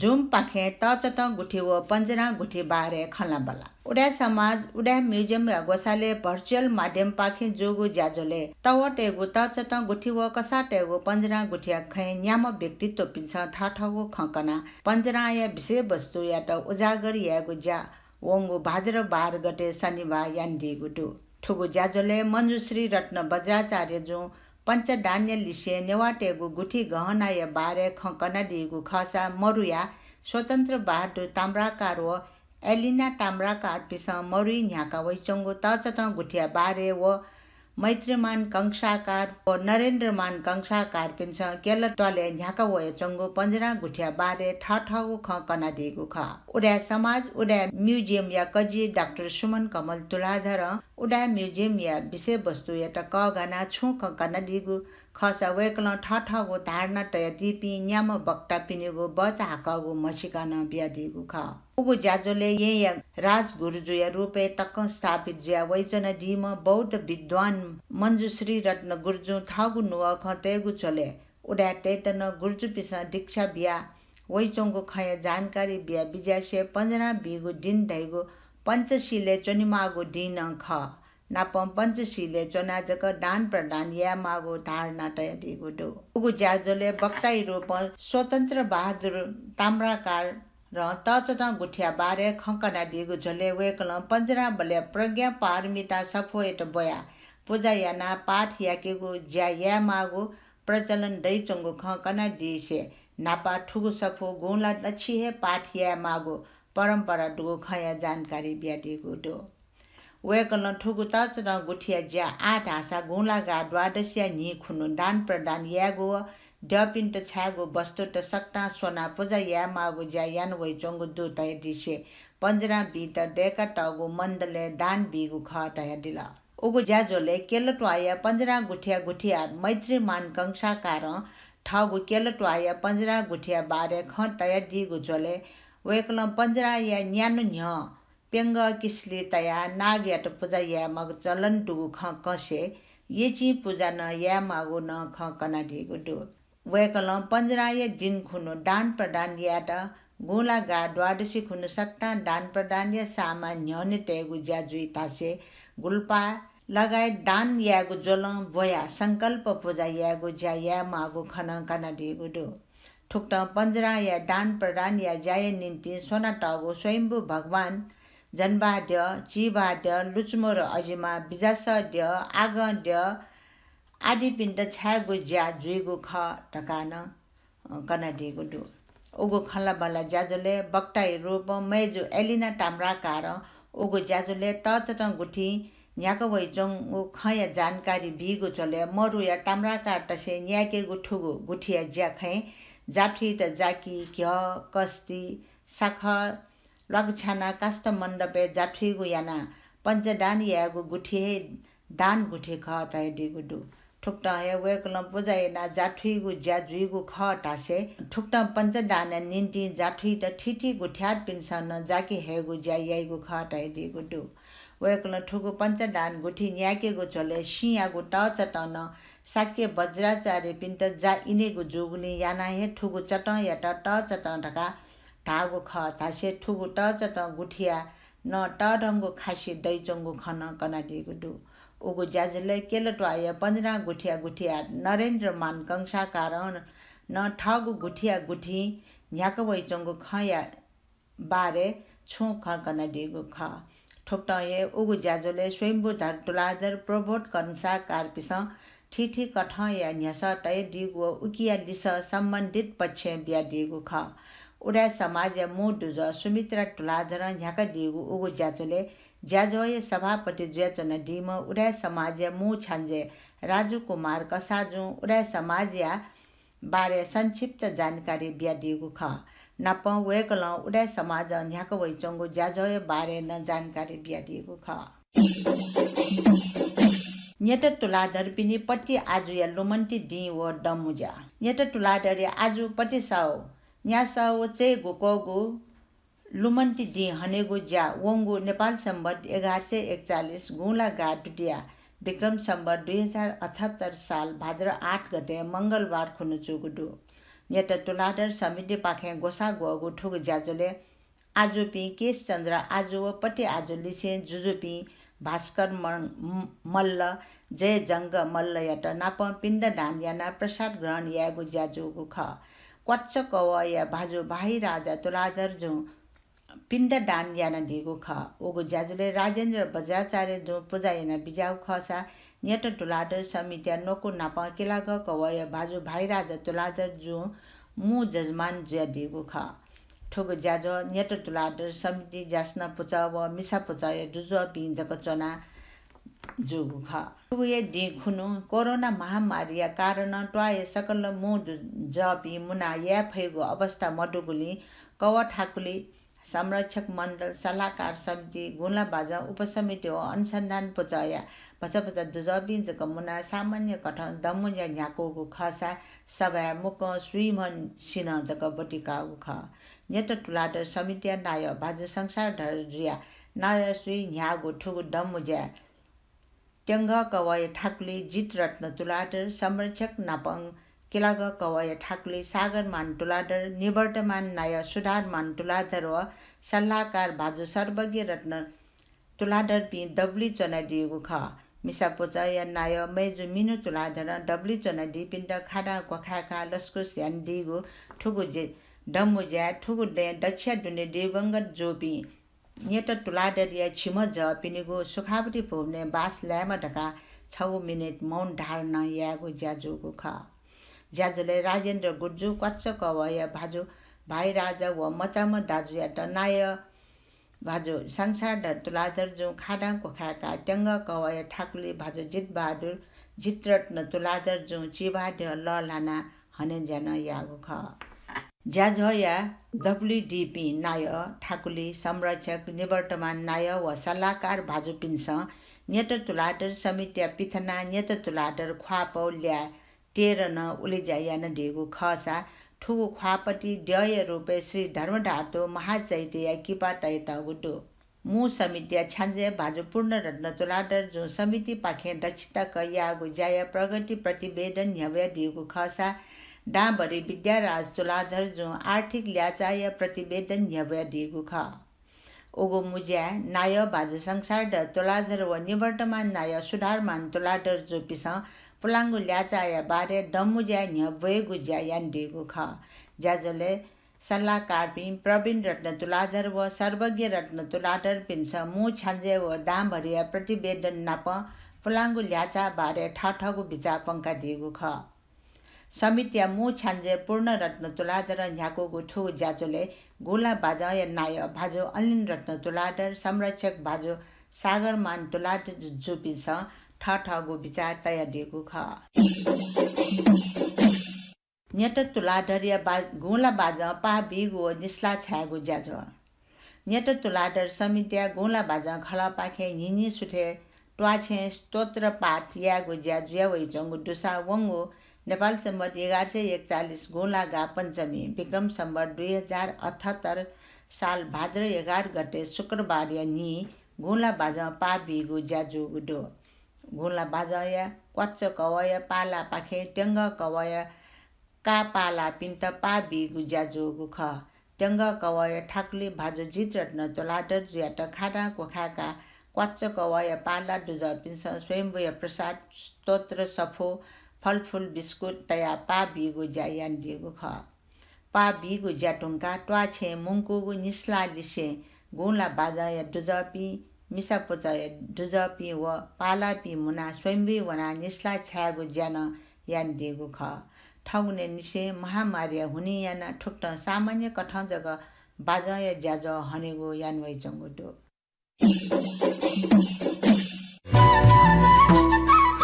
Zoom पाखें तःचातं गुथि व पञ्जरां गुथि बारे खँल्हाबल्हा। उदाय् समाज, उदाय् म्युजियमया ग्वसालय् virtual माध्यमपाखें जूगु ज्याझ्वलय् तःवःतय्गु तःचातं गुथि व कसाःतय्गु पञ्जरां गुथिया खँय् न्याम्ह व्यक्तित्वपिन्सं थःथःगु खँ कनाः पञ्जरांया विषयवस्तुयात उजागर यायेगु ज्या वंगु भाद्र बाह्र गते शनिबार यानादीगु दु। थुगु ज्याझ्वलय् मञ्जुश्री रत्न बज्राचार्यजुं पञ्चधान्य लिसें नेवाःतय्गु गुथि गहनाया बारे खँ कनादीगु खःसा मरुया स्वतन्त्र बहादुर ताम्राकार व एलिना ताम्राकारपिन्सं मरुइ न्ह्याका वइच्वंगु तःचातं गुथिया बारे व मैत्रीमान कंसाकार व नरेन्द्रमान कंसाकारपिन्सं केला त्वालय् न्ह्याका वयाच्वंगु पञ्जरां गुथिया बारे थःथःगु खँ कनादीगु खः। उदाय् समाज, उदाय् म्युजियमया कजि डाक्टर सुमन कमल तुलाधरं उदाय् म्युजियमया विषयवस्तुयात कःघानाः छुं खँ कनादीगु खःसा वय्कलं थःथःगु धारणा तयादीपिं न्याम्ह वक्तापिनिगु बचाहाकःगु म्हसीका नं बियादीगु खः। उगु ज्याझ्वलय् येँया राजगुरुजुया रूपय् तकं स्थापित जुया वइच्वनादीम्ह बौद्ध विद्वान मञ्जुश्री रत्न गुरुजुं थःगु नुगः खँ तयेगु झ्वलय् उदाय्‌तय्‌त नं गुरुजुपिन्सं दीक्षा बिया वइच्वंगु खँया जानकारी बिया बिज्यासे पञ्जरां बीगु दिं धइगु पञ्चशीलय् च्वनेमाःगु दिं नं खः। नापं पञ्चशीलय् च्वनाः जक दान प्रदान यायेमाःगु धारणा तयादीगु दु। उगु ज्याझ्वलय् वक्ताया रूपं स्वतन्त्र बहादुर ताम्राकारं तःचातं गुथिया बारे खँ कनादीगु झ्वलय् वय्कलं पञ्जरांबलय् प्रज्ञा पारमिता सफूयात ब्वयाः पुजा यानाः पाठ याकेगु ज्या यायेमाःगु प्रचलन दइच्वंगु खँ कनादीसे न्हापा थुगु सफू गुंला लछि हे पाठ यायेमाःगु परम्परा दुगु खँया जानकारी बियादीगु दु। वय्कलं थुगु तःचातं गुथिया ज्या आः धाःसा गुंलागाः द्वादशीया न्हि खुन्हु दान प्रदान यायेगु व द्यःपिन्त छायेगु वस्तुत सकतां स्वनाः पुजा यायेमाःगु ज्या याना वइच्वंगु दु धयादिसे पञ्जरां बीत दय्कातःगु मण्डलय् दान बीगु खः धयादिल। उगु ज्याझ्वलय् केलात्वाःया पञ्जरां गुथिया गुथियार मैत्रीमान कंसाकारं थःगु केलात्वाःया पञ्जरां गुथिया बारे खँ तयादीगु झ्वलय् वय्कलं पञ्जरांया न्यान्हु न्ह्यः प्यंगः किसली तयाः नागयात पुजा यायेमाःगु चलन दुगु खँ कंसे यचिं पुजा नं यायेमाःगु नं खँ कनादीगु दु। वय्कलं पञ्जरांया दिं खुन्हु दान प्रदान यायेत गुंलागाः द्वादशी खुन्हु सकतां दान प्रदानया सामान न्ह्यःने तयेगु ज्या जुइ धासे गुलपाः लगायत दान यायेगु ज्वलं ब्वयाः संकल्प पुजा यायेगु ज्या यायेमाःगु खँ नं कनादीगु दु। थुकथं पञ्जरांया दान प्रदानया ज्याया निंतिं स्वनातःगु स्वयम्भू भगवान, जनबाद्यः, चिबाद्यः, लुचुमरु अजिमा, बिजासः द्यः, आगं द्यः आदिपिन्त छायेगु ज्या जुइगु खः धकाः नं, अ, कनादीगु दु। उगु खँल्हाबल्हा ज्याझ्वलय् वक्ताया रूपं मय्जु एलिना ताम्राकारं उगु ज्याझ्वलय् तःचातं गुथिं न्ह्याका वइच्वंगु खँया जानकारी बीगु झ्वलय् मरुया ताम्राकारतसे न्यायेकेगु थुगु गुथिया ज्याखँय् जाथुइत जाकि, घ्यः, कस्ति, साखर, ल्वाकछ्यानाः काष्ठ मण्डपय् जाथुइगु यानाः पञ्चदान यायेगु गुथि हे दान गुथि खः धयादीगु दु। थुकथं हे वय्कलं पुजा यानाः जाथुइगु ज्या जुइगु खः धासे थुकथं पञ्चदानया निंतिं जाथुइत थीथी गुथियारपिन्सं नं जाकि हयेगु ज्या याइगु खः धयादीगु दु। वय्कलं थुगु पञ्चदान गुथि न्यायेकेगु झ्वलय् सिंयागु तःचातं नं शाक्य वज्राचार्यपिन्त जा इनेगु जूगुलिं यानाः हे थुगु चतंयात तःचातं धकाः धाःगु खः धासे थुगु तःचातं गुथिया नं तःधंगु खासि दइच्वंगु खँ नं कनादीगु दु। उगु ज्याझ्वलय् केलात्वाःया पञ्जरां गुथिया गुथियार नरेन्द्रमान कंसाकारं नं थःगु गुथिया गुथिं न्ह्याका वइच्वंगु खँया बारे छुं खँ कनादीगु खः। थुकथं हे उगु ज्याझ्वलय् स्वयम्भूधर तुलाधर प्रबोध कंसाकारपिसं थीथी कथंया न्ह्यसः तयादीगु व उकिया लिसः सम्बन्धित पक्षं बियादीगु खः। उदाय् समाजया मू दुजः सुमित्रा तुलाधरं न्ह्याकादीगु उगु ज्याझ्वलय् ज्याझ्वःया सभापति जुयाच्वनादीम्ह उदाय् समाजया मू छ्याञ्जे राजकुमार कसाःजुं उदाय् समाजया बारे संक्षिप्त जानकारी बियादीगु खः। नापं वय्कलं उदाय् समाजं न्ह्याका वइच्वंगु ज्याझ्वःया बारे नं जानकारी बियादीगु खः। न्यत तुलाधरपिनि पति आजुया लुमन्ति दिं व दँमुँज्या। न्यत तुलाधरया आजु पतिसाव न्यासः व चय्गुक्वःगु लुमन्ति दिं हनेगु ज्या वंगु नेपाल संवत् एघार सय एकचालिस गुंला गाः दुतिया विक्रम संवत् दुई हजार अठहत्तर साल भाद्र आठ गते मंगलबार खुन्हु जूगु दु। न्यत तुलाधर समितिपाखें ग्वसाः ग्वःगु थुगु ज्याझ्वलय् आजुपिं केशचन्द्र आजु व पति आजु लिसें जुजुपिं भास्कर मं-, म-, मल्ल, जयजंग मल्लयात नापं पिण्डदान यानाः प्रसाद ग्रहण यायेगु ज्या जूगु खः। क्वाच्च कवःया भाजु भाइराजा तुलाधरजुं पिण्डदान यानादीगु खः। उगु ज्याझ्वलय् राजेन्द्र बज्राचार्यजुं पुजा याना बिज्याःगु खःसा न्यत तुलाधर समितिया न्वकू नापं किलागः कवःया भाजु भाइराजा तुलाधरजुं मू जजमान जुयादीगु खः। थुगु ज्याझ्वः न्यत तुलाधर समिति ज्यासना पुचः व मिसा पुचःया दुजःपिं जक च्वनाः जूगु खः। थुगु हे दिं खुन्हु कोरोना महामारीया कारणं त्वाःया सकल मू दु-, जःपिं मुनाः याये फइगु अवस्था मदुगुलिं कवः ठाकुलि संरक्षक मण्डल सल्लाहकार समिति गुँला बाजं उपसमिति व अनुसन्धान पुचःया भचा भचा दुजःपिं जक मुनाः सामान्य कथं दंमुज्या न्ह्याकूगु खःसा सभाय् मुक्कं स्वीम्हसिनं जक ब्वति काःगु खः। न्यत तुलाधर समितिया नायः भाजु संसारधर जुयाः नायः स्वीन्ह्याःगु थुगु दंमुज्याय् त्यंगः कवःया ठाकुलि जितरत्न तुलाधर, संरक्षक नापं किलागः कवःया ठाकुलि सागरमान तुलाधर, निवर्तमान नायः सुधारमान तुलाधर व सल्लाहकार भाजु सर्वज्ञ रत्न तुलाधरपिं दबुली च्वनादीगु खः। मिसा पुचःया नायः मय्जु मिनु तुलाधरं दबुली च्वनादीपिन्त खादां क्वखाय्काः लसकुस यानादीगु थुगु जे-, दंमुज्याय् थुगु दँय् दच्छिया दुने दिवंगत जूपिं न्यत तुलाधरया झिम्ह जःपिनिगु सुखावती भुवनय् बास लायेमा धकाः छगू मिनेट मौन धारणा यायेगु ज्या जूगु खः। ज्याझ्वलय् राजेन्द्र गुर्जु, क्वाच्च कवःया भाजु भाइराजा व मचाम्ह दाजुयात नायः भाजु संसारधर तुलाधर जुं खादां क्वखाय्काः त्यंगः कवःया ठाकुलि भाजु जितबहादुर जितरत्न तुलाधर जुं चिभाद्यः लःल्हानाः हनेज्या नं याःगु खः। ज्याझ्वःया दबुली दीपिं नायः, ठाकुलि, संरक्षक, निवर्तमान नायः व सल्लाहकार भाजुपिन्सं न्यत तुलाधर समितिया पिथनाः न्यत तुलाधर ख्वाःपौ ल्याः तेह्रं उलेज्या यानादीगु खःसा थुगु ख्वाःपति द्यःया रूपय् श्री धर्मधातु महाचैत्यया किपा तयातःगु दु। मू समितिया छ्याञ्जे भाजु पूर्णरत्न तुलाधर जुं समितिपाखें दच्छितक याःगु ज्याया प्रगति प्रतिवेदन न्ह्यब्वयादीगु खःसा दांभरि विद्याराज तुलाधर जुं आर्थिक ल्याःचाःया प्रतिवेदन न्ह्यब्वयादीगु खः। उगु मुज्याय् नायः भाजु संसारधर तुलाधर व निवर्तमान नायः सुधारमान तुलाधर जुपिसं पुलांगु ल्याःचाःया बारे दंमुज्याय् न्ह्यब्वयेगु ज्या यानादीगु खः। ज्याझ्वलय् सल्लाहकारपिं प्रवीण रत्न तुलाधर व सर्वज्ञ रत्न तुलाधरपिन्सं मू छ्याञ्जे व दांभरिया प्रतिवेदन नाप पुलांगु ल्याःचाः बारे थःथःगु बिचाः प्वंकादीगु खः। समितिया मू छ्याञ्जे पूर्णरत्न तुलाधरं न्ह्याकूगु थुगु ज्याझ्वलय् गुँला बाजंया नायः भाजु अनिल रत्न तुलाधर, संरक्षक भाजु सागरमान तुलाधर जुपिन्सं थःथःगु बिचाः तयादीगु खः। न्यत तुलाधरया बा-, गुँला बाजं पाः बीगु व निसलाः छायेगु ज्याझ्वः। न्यत तुलाधर समितिया गुँला बाजं खलःपाखें न्हिन्हि सुथय् त्वाःछेँ स्तोत्र पाठ यायेगु ज्या जुया वइच्वंगु दुसा वंगु नेपाल संवत् एघार सय एकचालिस गुँला गा पञ्चमी, विक्रम संवत् दुई हजार अठहत्तर साल भाद्र एघार गते शुक्रबारया न्हि गुँला बाजं पाः बीगु ज्या जूगु दु। गुँला बाजंया क्वाच्च कवःया पालापाखें त्यंगः कवःया का पालापिन्त पाः बीगु ज्या जूगु खः। त्यंगः कवःया ठाकुलि भाजु जितरत्न तुलाधर जुयात खादां क्वखाय्काः क्वाच्च कवःया पाला दुजःपिन्सं स्वयम्भूया प्रसाद, स्तोत्र, सफू, फलफूल, बिस्कुट तयाः पाः बीगु ज्या यानादीगु खः। पाः बीगु ज्या धुंकाः त्वाःछेँ मुंकूगु निसलाः लिसें गुँला बाजंया दुजःपिं, मिसा पुचःया दुजःपिं व पालापिं मुनाः स्वयम्भूइ वनाः निसलाः छायेगु ज्या नं यानादीगु खः। थौंकन्हय् निसें महामारीया हुनिं यानाः थुकथं सामान्य कथं जक बाजंया ज्याझ्वः हनेगु याना वइच्वंगु दु।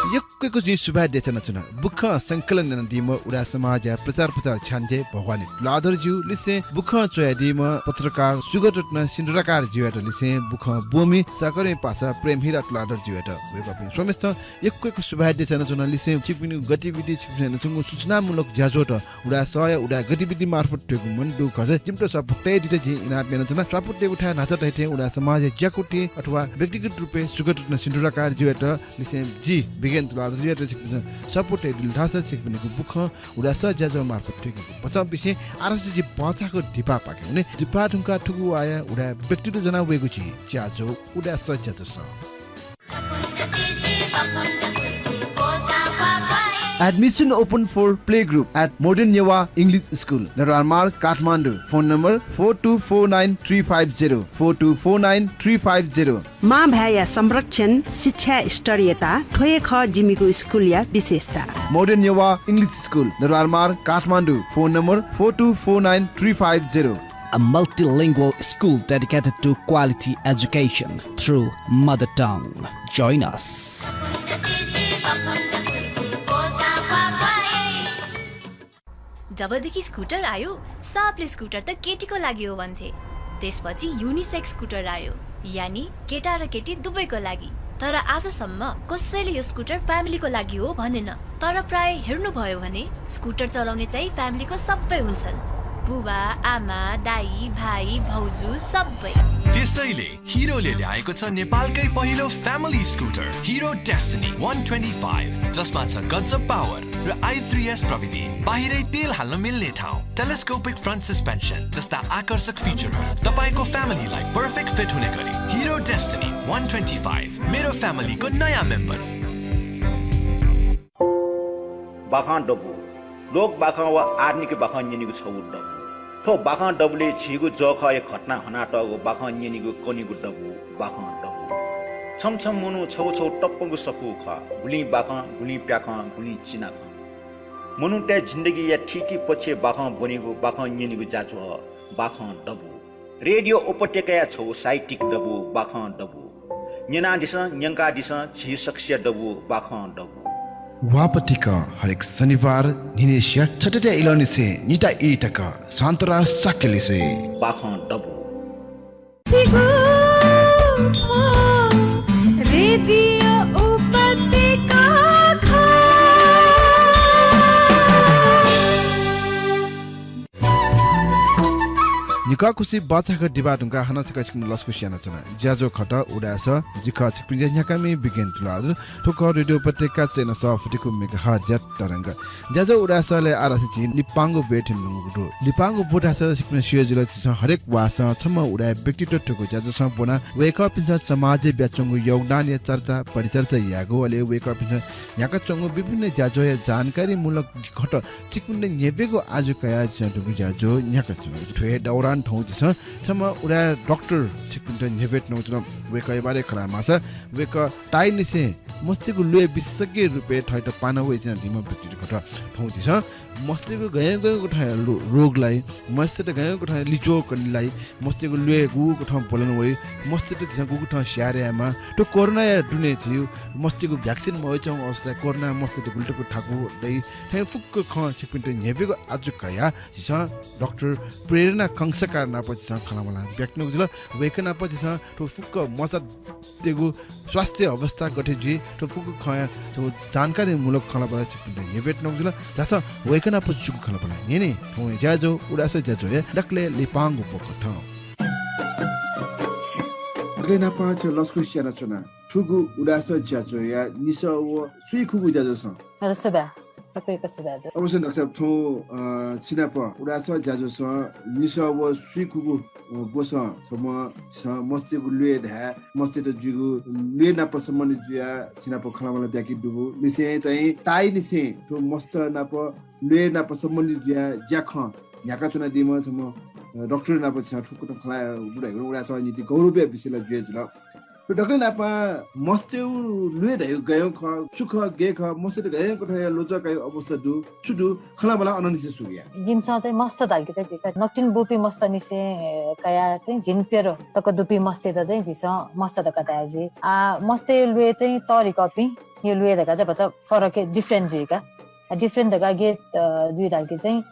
यक्व यक्व जिं सुभाय् देछानाच्वना। बुखं संकलन यानादीम्ह उदाय् समाजया प्रचार प्रसार छ्याञ्जे भवानी तुलाधरज्यू लिसें बुखं च्वयादीम्ह पत्रकार सुगतरत्न सिन्दुराकारज्यूयात लिसें बुखं ब्वंमि साकरें पासा प्रेमहिरा तुलाधरज्यूयात वय्कःपिं स्वम्हेसितं यक्व यक्व सुभाय् देछानाच्वना। लिसें छिकपिनिगु गतिविधि, छिकपिन्सं यानाच्वंगु सूचनामूलक ज्याझ्वःत उदाय् सःया उदाय् गतिविधि मार्फत थ्वयेगु मनदुगु खःसा जिमित स्वापू तयादित जिं इनाप यानाच्वना। स्वापू तयेगु थाय् न्हाचः धइथें उदाय् समाजया ज्याकुथिं अथवा व्यक्तिगत रूपय् सुगतरत्न सिन्दुराकारज्यूयात लिसें जि बिगेन तुलाधरज्यूयात छिकपिन्सं स्वापू तयादिल धाःसा छिकपिनिगु बुखं उदाय् सः ज्याझ्वः मार्फत थ्वयेकेगु। भचा बिसें आःतक जि भचा छगू दिपाःपाखे हुने। दिपाः धुंकाः थुगु वाःया उदाय् व्यक्तित्व ज्वना वयेगु झी ज्याझ्वः उदाय् सः ज्याझ्वःसं। Admission open for playgroup at Modern Newa English School, Nararmar, Kathmandu. Phone number four two four nine three five zero, four two four nine three five zero. मां भाय्‌या संरक्षण, शिक्षा स्तरीयता, थ्व हे खः जिमिगु स्कूलया विशेषता। Modern Newa English School, Nararmar, Kathmandu. Phone number four two four nine three five zero. A multilingual school dedicated to quality education through mother tongue. Join us. जबदेखि स्कुटर आयो, सबले स्कुटर त केटीको लागि हो भन्थे। त्यसपछि युनिसेक्स स्कुटर आयो, यानि केटा र केटी दुवैको लागि। तर आजसम्म कसैले यो स्कुटर फ्यामिलीको लागि हो भनेन। तर प्राय हेर्नुभयो भने स्कुटर चलाउने चाहिँ फ्यामिलीको सबै हुन्छन्। बुबा, आमा, दाइ, भाइ, भाउजू सबै। त्यसैले हिरोले ल्याएको छ नेपालकै पहिलो फ्यामिली स्कुटर हिरो डेस्टिनी वान ट्वेन्टी फाइभ, जसमा छ गजब पावर र आई थ्री एस प्रविधि। बाहिरै तेल हाल्न मिल्ने ठाउँ, टेलिस्कोपिक फ्रन्ट सस्पेन्सन जस्ता आकर्षक फिचरहरू। तपाईँको फ्यामिलीलाई पर्फेक्ट फिट हुने गरी हिरो डेस्टिनी वान ट्वेन्टी फाइभ, मेरो फ्यामिलीको नयाँ मेम्बर। बाखं दबू। लोक बाखं वा आधुनिक बाखं न्यनेगु छगू दबू। थ्व बाखं दबुलिइ झीगु जःखःया घटना हनातःगु बाखं न्यनेगु कनेगु दबू बाखं दबू। छम्ह छम्ह मनू छगू छगू तप्पंगु सफू खः। गुलिं बाखं, गुलिं प्याखं, गुलिं चिनाखं। मनूतय् जिन्दगीया थीथी पक्षय् बाखं ब्वनेगु, बाखं न्यनेगु ज्याझ्वः बाखं दबू। रेडियो उपत्यकाया छगू साहित्यिक दबू बाखं दबू। न्यनादिसँ, न्यंकादिसँ, झी सकसिया दबू बाखं दबू। वापतिक हरेक शनिबार न्हिनय्सिया छथाय् इलंनिसें निता ई तक शान्तराज शाक्यलिसे। बाखं दबू। रेडियो उपत्यका खः। निखः खुसि बचाःगु दिबा धुंकाः हानं छकः छिकपिनि लसकुस यानाच्वना। ज्याझ्वः खः उदाय् सः, जि खः छिकपिनि ज्या न्ह्याकामि विज्ञान तुलाधर। थ्व खः रेडियो उपत्यका चय्न्हय् सः फुति खु मेगाहर्जया तरंग। ज्याझ्वः उदाय् सःलय् आः धाःसा झी लिपांगु ब्वय् थ्यने धुंकूगु दु। लिपांगु ब्वय् धाःसा छिकपिन्सं स्यू जुल, झीसं हरेक वाःसं छम्ह उदाय् व्यक्तित्व थुगु ज्याझ्वलय् ब्वनाः वय्कःपिन्सं समाजय् बियाच्वंगु योगदानया चर्चा परिचर्चा यायेगु, अले वय्कःपिन्सं न्ह्याकाच्वंगु विभिन्न ज्याझ्वःया जानकारीमूलक खँत छिकपिन्त न्ह्यब्वयेगु आजु कयाः झीसं थुगु ज्याझ्वः न्ह्याकाच्वनागु दु। थ्व हे दौरान थौं झीसं छम्ह उदाय् डाक्टर छिकपिन्त न्ह्यब्वये धुंकूगु दु। वय्कःया बारे खँ ल्हायेमाःसा वय्कः ताःईनिसें मस्तय्गु ल्वय् विशेषज्ञ रूपय् थःत पाना वयाच्वनादीम्ह व्यक्तित्व खः। थौं झीसं मस्तय्गु गय् गय् कथंया लो-, रोग लाइ, मस्तय्त गय् कथंया लिच्वः कने लाइ, मस्तय्गु ल्वय् गुगु कथं ब्वलन वइ, मस्तय्त झीसं गुगु कथं स्याहार यायेमाः। थ्व कोरोनाया दुने झी मस्तय्गु भ्याक्सिन मवयाच्वंगु अवस्थाय् कोरोनां मस्तय्त गुलि तक थाकु दइ। थ्व फुक्क खँ छिकपिन्त न्ह्यब्वयेगु आजु कयाः झीसं डाक्टर प्रेरणा कंसाकार नाप झीसं खँल्हाबल्हा बियातःगु जुल। वय्कः नाप झीसं थ्व फुक्क मचा तय्गु स्वास्थ्य अवस्था गथे जुइ, थ्व फुक्क खँया छगू जानकारीमूलक खँल्हाबल्हा छिकपिन्त न्ह्यब्वये धुंकूगु जुल। झासँ वय्कः नाप छुगू खँल्हाबल्हा न्यने। थौंया ज्याझ्वः उदाय् सः ज्याझ्वःया दकलय् लिपांगु ब्वय् खः। अले नाप छ लसकुस यानाच्वना। थुगु उदाय् सः ज्याझ्वःया निसः व सुइखुगु ज्याझ्वलय् सुभाय्। अवश्य डाक्टर साब, थौं, अ, छिनाप उदाय् सः ज्याझ्वलय् निसः व सुइखुगु, अ, ब्वसं छम्ह झीसं मस्तय्गु ल्वय् धाये, मस्तय्त जुइगु ल्वय् नाप सम्बन्धित जुयाः छिनाप खँल्हाबल्हा बियाकी दुगु निसें चाहिँ ताःईनिसें थ्व मस्त नाप ल्वय् नाप सम्बन्धित जुयाः ज्याखँ न्ह्याकाच्वनादीम्ह छम्ह, अ, डाक्टर नाप झीसं थुकथं खँल्हायेगु धाइगु उदाय् सः निंतिं गौरवया विषय ला जुया जुल। डाक्टर नाप मस्तय्गु ल्वय् धाइगु गय् खः, छु खः, गय् खः, मस्तय्त गय् कथंया ल्वचा काइगु अवस्था दु, छु दु, खँल्हाबल्हा अनंनिसें सुरु याये। जिमिसं चाहिँ मस्त धाल कि चाहिँ झीसं नकतिनि बूपिं मस्तनिसें कयाः चाहिँ झिंप्यदँ तक दुपिं मस्तय्त चाहिँ झीसं मस्त धकाः धाये जुइ। आ, मस्तय् ल्वय् चाहिँ तःधिकःपिं यो ल्वय् धकाः चाहिँ भचा फरक हे different जुइ का। आ, different धकाः गय्, अ, जुइ धाल कि चाहिँ,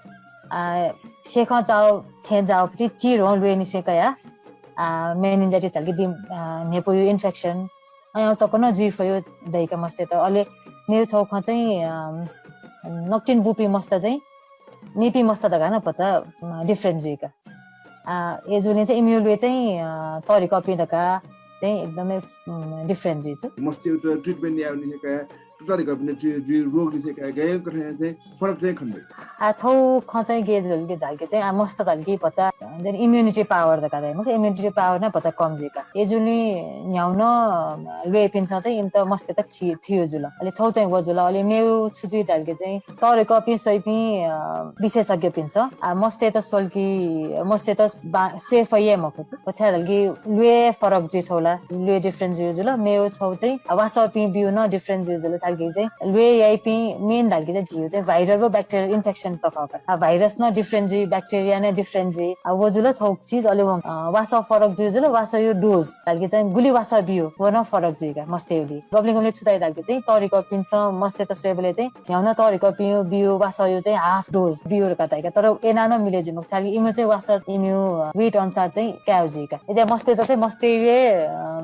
आ, सेखं चाउ थें जाउपट्टि चिधं ल्वय्निसें कयाः, आ, meningitis धाल कि दिम, आ, न्हेपु यु infection, अँ, तक नं जुइ फयो दइका मस्तय्त। अले मेगु छगू खँ चाहिँ, अ, नकतिनि बूपिं मस्त चाहिँ मेपिं मस्त धकाः नं भचा, अ, different जुइका। आ, अय्जूगुलिं चाहिँ इमिगु ल्वय् चाहिँ, अ, तःधिकःपिं धकाः चाहिँ एकदमै, उम्, different जुइ छु। मस्तय्त treatment यायेगुनिसें कयाः तःधिकःपिन्त जुइ, जुइ रोगनिसें कयाः गय् कथंया चाहिँ फरक चाहिँ खने दइ। आ, छगू खँ चाहिँ गय् जुल कि धाल कि चाहिँ, आ, मस्त धाल कि भचा, अ, चाहिँ immunity power धकाः धाइ, मखु, immunity power नं भचा कम जुइका। अय्जूगुलिं न्ह्यागु नं ल्वय्पिन्सं चाहिँ इमित मस्तय्त थि-, थयो जुल। अले छगू चाहिँ व जुल। अले मेगु छु जुइ धाल कि चाहिँ तःधिकःपिं स्वइपिं, अ, विशेषज्ञपिन्सं, आ, मस्तय्त स्वल कि मस्तय्त बा-, स्वये फइ हे मखु। व छाय् धाल कि ल्वय् फरक जुइ छगू ला, ल्वय् different जुइ जुल। मेगु छगू चाहिँ, आ, वासःपिं ब्यू नं different जुइ जुल। धालकि चाहिँ ल्वय् याइपिं main धालकि चाहिँ झीगु चाहिँ viral व bacterial infection त खः का। आ, virus नं different जुइ, bacteria नं different जुइ। आ, व जुल छगू चिज, अले व, अ, वासः फरक जुइ जुल, वासःया dose धालकि चाहिँ गुलि वासः बियो, व नं फरक जुइ का मस्तय्‌गुली। गबलें गबलें छु धाइ धालकि चाहिँ तःधिकःपिन्सं मस्तय्‌त स्वयेबलय् चाहिँ न्ह्यागु तःधिकःपिं बियो वासःया चाहिँ half dose बियो धकाः धाइ का। तर अय्‌नं नं मिले जुइ मखु, छाय्‌धालकि इमिगु चाहिँ वासः इमिगु, अ, weight अनुसार चाहिँ कायेगु जुइ का। अय्‌जुयाः मस्तय्‌त चाहिँ मस्तय्‌या, अ,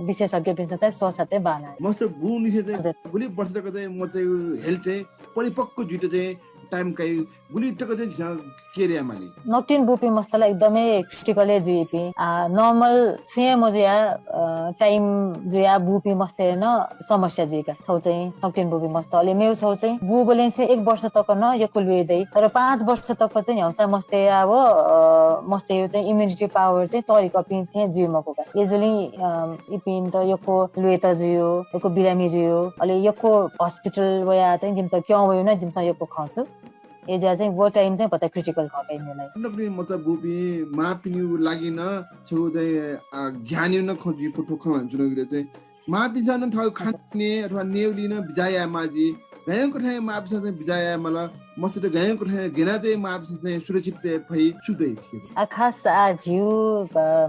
विशेषज्ञपिन्सं चाहिँ स्वःसा चाहिँ बांलाइ। मस्त बुनिसें चाहिँ हजुर। गुलि वर्ष तक चाहिँ मचाया health चाहिँ परिपक्व जुइत चाहिँ time काइ, गुलि तक चाहिँ झीसं care यायेमाली? नकतिनि बूपिं मस्त ला एकदमै critical हे जुइपिं। आ, normal छुं हे मजुया, अ, time जुया बूपिं मस्तय् नं समस्या जुइ का। छगू चाहिँ नकतिनि बूपिं मस्त, अले मेगु छगू चाहिँ बूबलय्‌निसें एक वर्ष तक नं यक्व ल्वय् दइ। तर पाँच वर्ष तक चाहिँ न्ह्यागुसां मस्तय्‌या व, अ, मस्तय्‌या चाहिँ immunity power चाहिँ तःधिकःपिं थें जुइ मखु का। अय्‌जूगुलिं, अ, इपिन्त यक्व ल्वय्‌त जुइगु, यक्व बिरामी जुइगु, अले यक्व hospital वयाः चाहिँ जिमित क्यं वइगु नं जिमिसं यक्व खंगु छु। अय्‌जुयाः चाहिँ व time चाहिँ भचा critical खः का इमिगु लागि। नकतिनि मचा बूपिं मांपिनिगु लागि नं छगू चाहिँ, अ, ज्ञानया नं खँ जुइ फु थ्व खँ ल्हानाच्वनागुलिं चाहिँ मांपिन्सं नं थःगु खाने अथवा नयेगुलिइ नं बिचाः यायेमाः जुइ। गय् कथं मांपिन्सं चाहिँ बिचाः यायेमाल, मस्तय्‌त गय् कथं गय् यानाः चाहिँ मांपिन्सं चाहिँ सुरक्षित तये फइ, छु दइ थुकी? आ, खास आ झीगु, अ,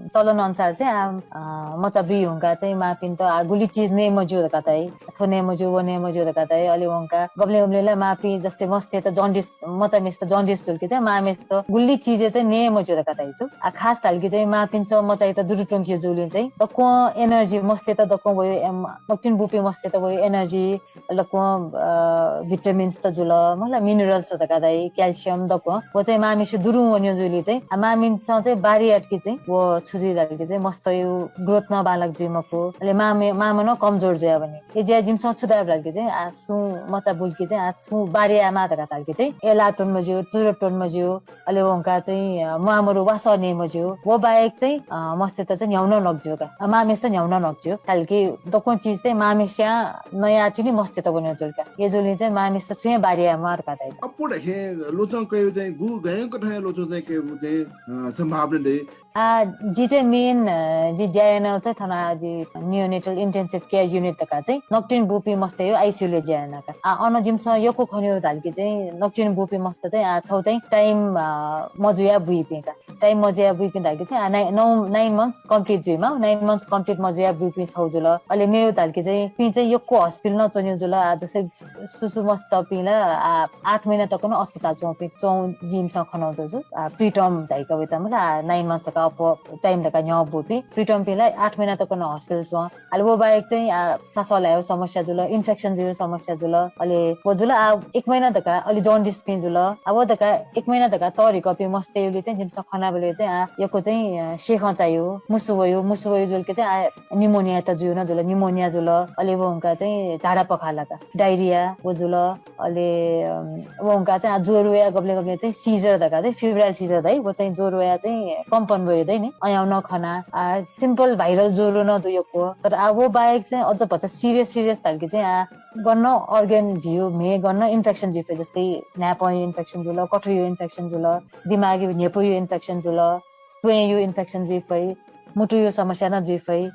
चलन अनुसार चाहिँ आ, अ, मचा बुइ धुंकाः चाहिँ मांपिन्त आ गुलि चिज नये मज्यू धकाः धाइ। थ्व नये मज्यू, व नये मज्यू धकाः धाइ। अले वंकाः गबलें गबलें ला मांपिं जस्तै मस्तय्‌त jaundice, मचामेस्त jaundice जुल कि चाहिँ मांमेस्त गुलि चिज चाहिँ नये मज्यू धकाः धाइ छु। आ, खास धालकि चाहिँ मांपिन्सं मचायात दुरु त्वंके जूगुलिं चाहिँ दक्वं energy मस्तय्‌त दक्वं वइगु, एम, नकतिनि बूपिं मस्तय्‌त वइगु energy, दक्वं, अ, vitamins त जुल, मला minerals त धकाः धाइ, calcium दक्वं। व चाहिँ मांमेसे दुरुं वने जूगुलिं चाहिँ, आ, मांमिन्सं चाहिँ बारी यात कि चाहिँ, व छु जुइ धालकि चाहिँ मस्तय्‌या growth नं बांलाक जुइ मखु। अले मांमे-, मांम्ह नं कमजोर जुया वनी। अय्‌जुयाः जिमिसं छु धायेगु धालकि चाहिँ, आ, सुं मचा बुल कि चाहिँ, आ, छुं बारी यायेमाः धकाः धालकि चाहिँ, एला त्वने मज्यू, चुरोट त्वने मज्यू, अले वंकाः चाहिँ, अ, म्वाःमरु वासः नये मज्यू। व बाहेक चाहिँ, अ, मस्तय्‌त चाहिँ न्ह्यागु नं नकज्यू का। अ, मांमेस्त न्ह्यागु नं नकज्यू। धालकि दक्वं चिज चाहिँ मांमेस्यां नयाः चिनि मस्तय्‌त वने जुल का। अय्‌जूगुलिं चाहिँ मांमेस्त छुं हे बारी यायेमाः धकाः धाइ। अप्वः धाःसा ल्वचं कयागु चाहिँ गु गय् कथं ल्वचं चाहिँ कयागु चाहिँ, अ, सम्भावना दइ? आ, जि चाहिँ main, अ, जि ज्या यानागु चाहिँ थन आ जि neonatal intensive care unit धकाः चाहिँ नकतिनि बूपिं मस्तय्‌या ICU लय् ज्या याना का। आ, अन जिमिसं यक्व खनेगु धालकि चाहिँ नकतिनि बूपिं मस्त चाहिँ, आ, छगू चाहिँ time, अ, मजुया बुइपिं का। Time मजुया बुइपिं धालकि चाहिँ, आ, नाइ-, नौ, nine months complete जुइमाः, nine months complete मजुया बुइपिं छगू जुल। अले मेगु धालकि चाहिँ, पिं चाहिँ यक्व hospital नं च्वनेगु जुल। आ, जस्तै सुसु मस्तपिं ला, आ, आठ महिना तक नं अस्पताल च्वंपिं, च्वं जिमिसं खनागु दु जु। आ, preterm धाइका वय्‌त मला, आ, nine months धकाः अप्वः time धकाः न्ह्यः बूपिं। Preterm पिं ला आठ महिना तक नं hospital च्वं। अले व बाहेक चाहिँ, आ, सासः ल्हायेगु समस्या जुल, infection जुइगु समस्या जुल। अले व जुल, आ, एक महिना धकाः अले jaundice पिं जुल। आ, व धकाः एक महिना धकाः तःधिकःपिं मस्तय्‌गुली चाहिँ जिमिसं खनाबलय् चाहिँ, आ, यक्व चाहिँ, अ, सेखं चाइगु, मुसु वइगु, मुसु वइगु जुल कि चाहिँ, आ, pneumonia त जुइगु नं जुल, pneumonia जुल। अले वंकाः चाहिँ झाडा पखाः लाका, diarrhea व जुल। अले, अम, वंकाः चाहिँ, आ, ज्वर वया गबलें गबलें चाहिँ seizure धकाः चाहिँ febrile seizure धाइ, व चाहिँ ज्वर वया चाहिँ कम्पन वइगु धाइ नि, अयाउ नं खना। आ, simple viral ज्वर नं दु यक्व। तर आ, व बाहेक चाहिँ अझ भचा serious, serious धालकि चाहिँ, आ, गन organ झीगु म्हे गन infection जुइ फइ, जस्तै न्हाय्पंया infection जुल, कथुया infection जुल, दिमागया न्ह्यइपुया infection जुल, त्वँया infection जुइ फइ, मुटुया समस्या नं जुइ फइ।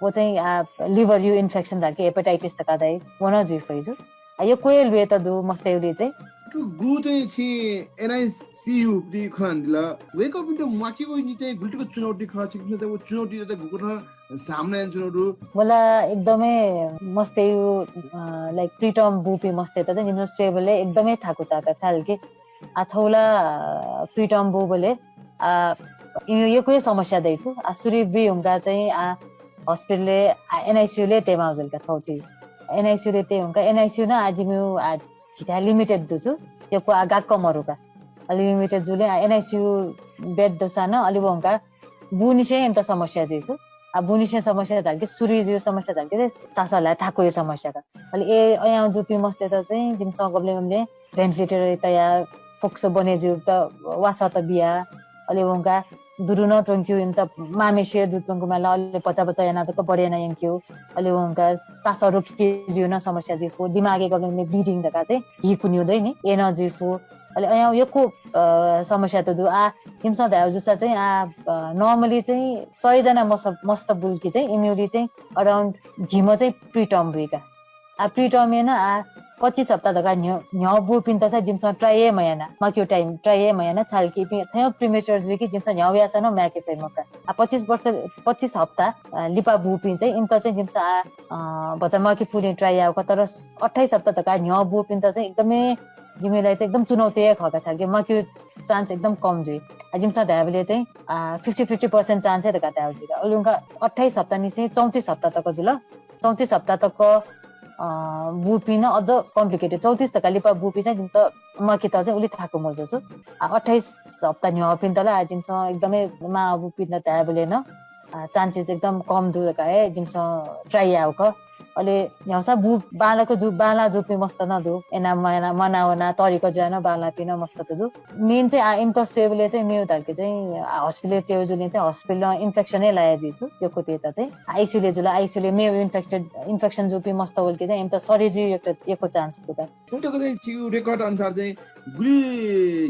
व चाहिँ, आ, liver या infection धालकि hepatitis धकाः धाइ, व नं जुइ फइ जु। आ, यक्व हे ल्वय्‌त दु मस्तय्‌गुली चाहिँ। थ्व गु चाहिँ छिं NICU पट्टि खँ ल्हानादिल। वय्‌कःपिन्त म्वाकेगु निंतिं गुलि तक चुनौती खः, छिकपिन्सं चाहिँ व चुनौतीत गुकथं सामना यानाच्वनागु दु? व ला एकदमै मस्तय्‌या, अ, like preterm बूपिं मस्तय्‌त चाहिँ जिमिसं स्वयेबलय् एकदमै थाकुचा का, छाय्‌धालकि आ, छगू ला, अ, preterm बूबलय्, आ, इमिगु यक्व हे समस्या दइ छु। आ, सुरु बुइ धुंकाः चाहिँ, आ, hospital लय्, आ, NICU लय् तयेमाः जुल का छगू चिज। NICU लय् तये धुंकाः, NICU नं आ, जिमिगु, आ, झीथाय् limited दु छु। यक्व, आ, गाक्क मरु का। अले limited जुलिं, आ, NICU bed दुसा नं अले व धुंकाः बुनिसें इमित समस्या जुइ छु। आ, बुनिसें समस्या धालकि, सुरु जुइगु समस्या धालकि, सासः ल्हाये थाकुया समस्या का। अले ए, अयाउ जूपिं मस्तय्‌त चाहिँ जिमिसं गबलें गबलें ventilator तयाः फोक्सो बने जुइगु त वासः त बिया। अले वंकाः दुरु नं त्वंकेगु इमित मांम्हेसिया दुरु त्वंकेमाल, अले भचा भचा यानाः जक बढे याना यंकेगु। अले वंकाः सासः रोकिया जुइगु नं समस्या जुइ फु, दिमागय् गबलें गबलें bleeding धकाः चाहिँ हि कुनेगु दइ नि, ए नं जुइ फु। अले अयाउ यक्व, अ, समस्या त दु। आ, जिमिसं धायेगु जूसा चाहिँ, आ, अ, normally चाहिँ सय जना मस-, मस्त बुल कि चाहिँ इमिगुली चाहिँ around झिम्ह चाहिँ preterm बुइ का। आ प्रिटर्म याना आ पच्चिस हप्ता धकाः न्ह्यः न्ह्यः बूपिन्त चाहिँ जिमिसं ट्राई हे मयाना, मक्यु टाइम ट्राई हे मयाना, छालकि इपिं थय् प्रिमेच्योर जुइकि जिमिसं न्ह्यः वयासा नं माय्के फइ मखु का। आ पच्चिस वर्ष, पच्चिस हप्ता अ, लिपा बूपिं चाहिँ इमित चाहिँ जिमिसं आ अ, भचा मक्यु पुलिं ट्राई याःगु खः, तर अट्ठाइस हप्ता धकाः न्ह्यः बूपिन्त चाहिँ एकदमै जिमिलाई चाहिँ एकदम चुनौती हे खः का, छालकि मक्यु चान्स एकदम कम जुइ। आ जिमिसं धायेबलय् चाहिँ आ फिफ्टी फिफ्टी पर्सेन्ट चान्स हे धकाः धायेगु जुइ का। अले उनका अट्ठाइस हप्ता निसें चौंतिस हप्ता तक जुल। चौंतिस हप्ता तक अ, बूपिं नं अझ कम्प्लिकेटेड। चौंतिस धकाः लिपा बूपिं चाहिँ जिमित मक्यु चाहिँ उलि थाकु मजू छु। आ अट्ठाइस हप्ता न्ह्यःपिन्त ला आ जिमिसं एकदमै मां अबुपिन्त धायेबलय् नं आ चान्सेस एकदम कम दु धकाः हे जिमिसं ट्राई याःगु खः। अले न्ह्यःसा बू बांलाक जू, बांला जूपिं मस्त नं दु। याना मना, मना वना तरिका जुया नं बांलापिं नं मस्त दु। मेन चाहिँ आ इमित स्वयेबलय् चाहिँ मेव धालकि चाहिँ आ हस्पिटलय् तये जुलिं चाहिँ हस्पिटलं इन्फेक्सन हे लाया जुइ छु। यक्वतियात चाहिँ आइसियुलय् जुल, आइसियुलय् मेव इन्फेक्टेड, इन्फेक्सन जूपिं मस्त वलकि चाहिँ इमित सरे जुइ यक्व, यक्व चान्स दु का। थुलि तक चाहिँ छिगु रेकर्ड अनुसार चाहिँ गुलि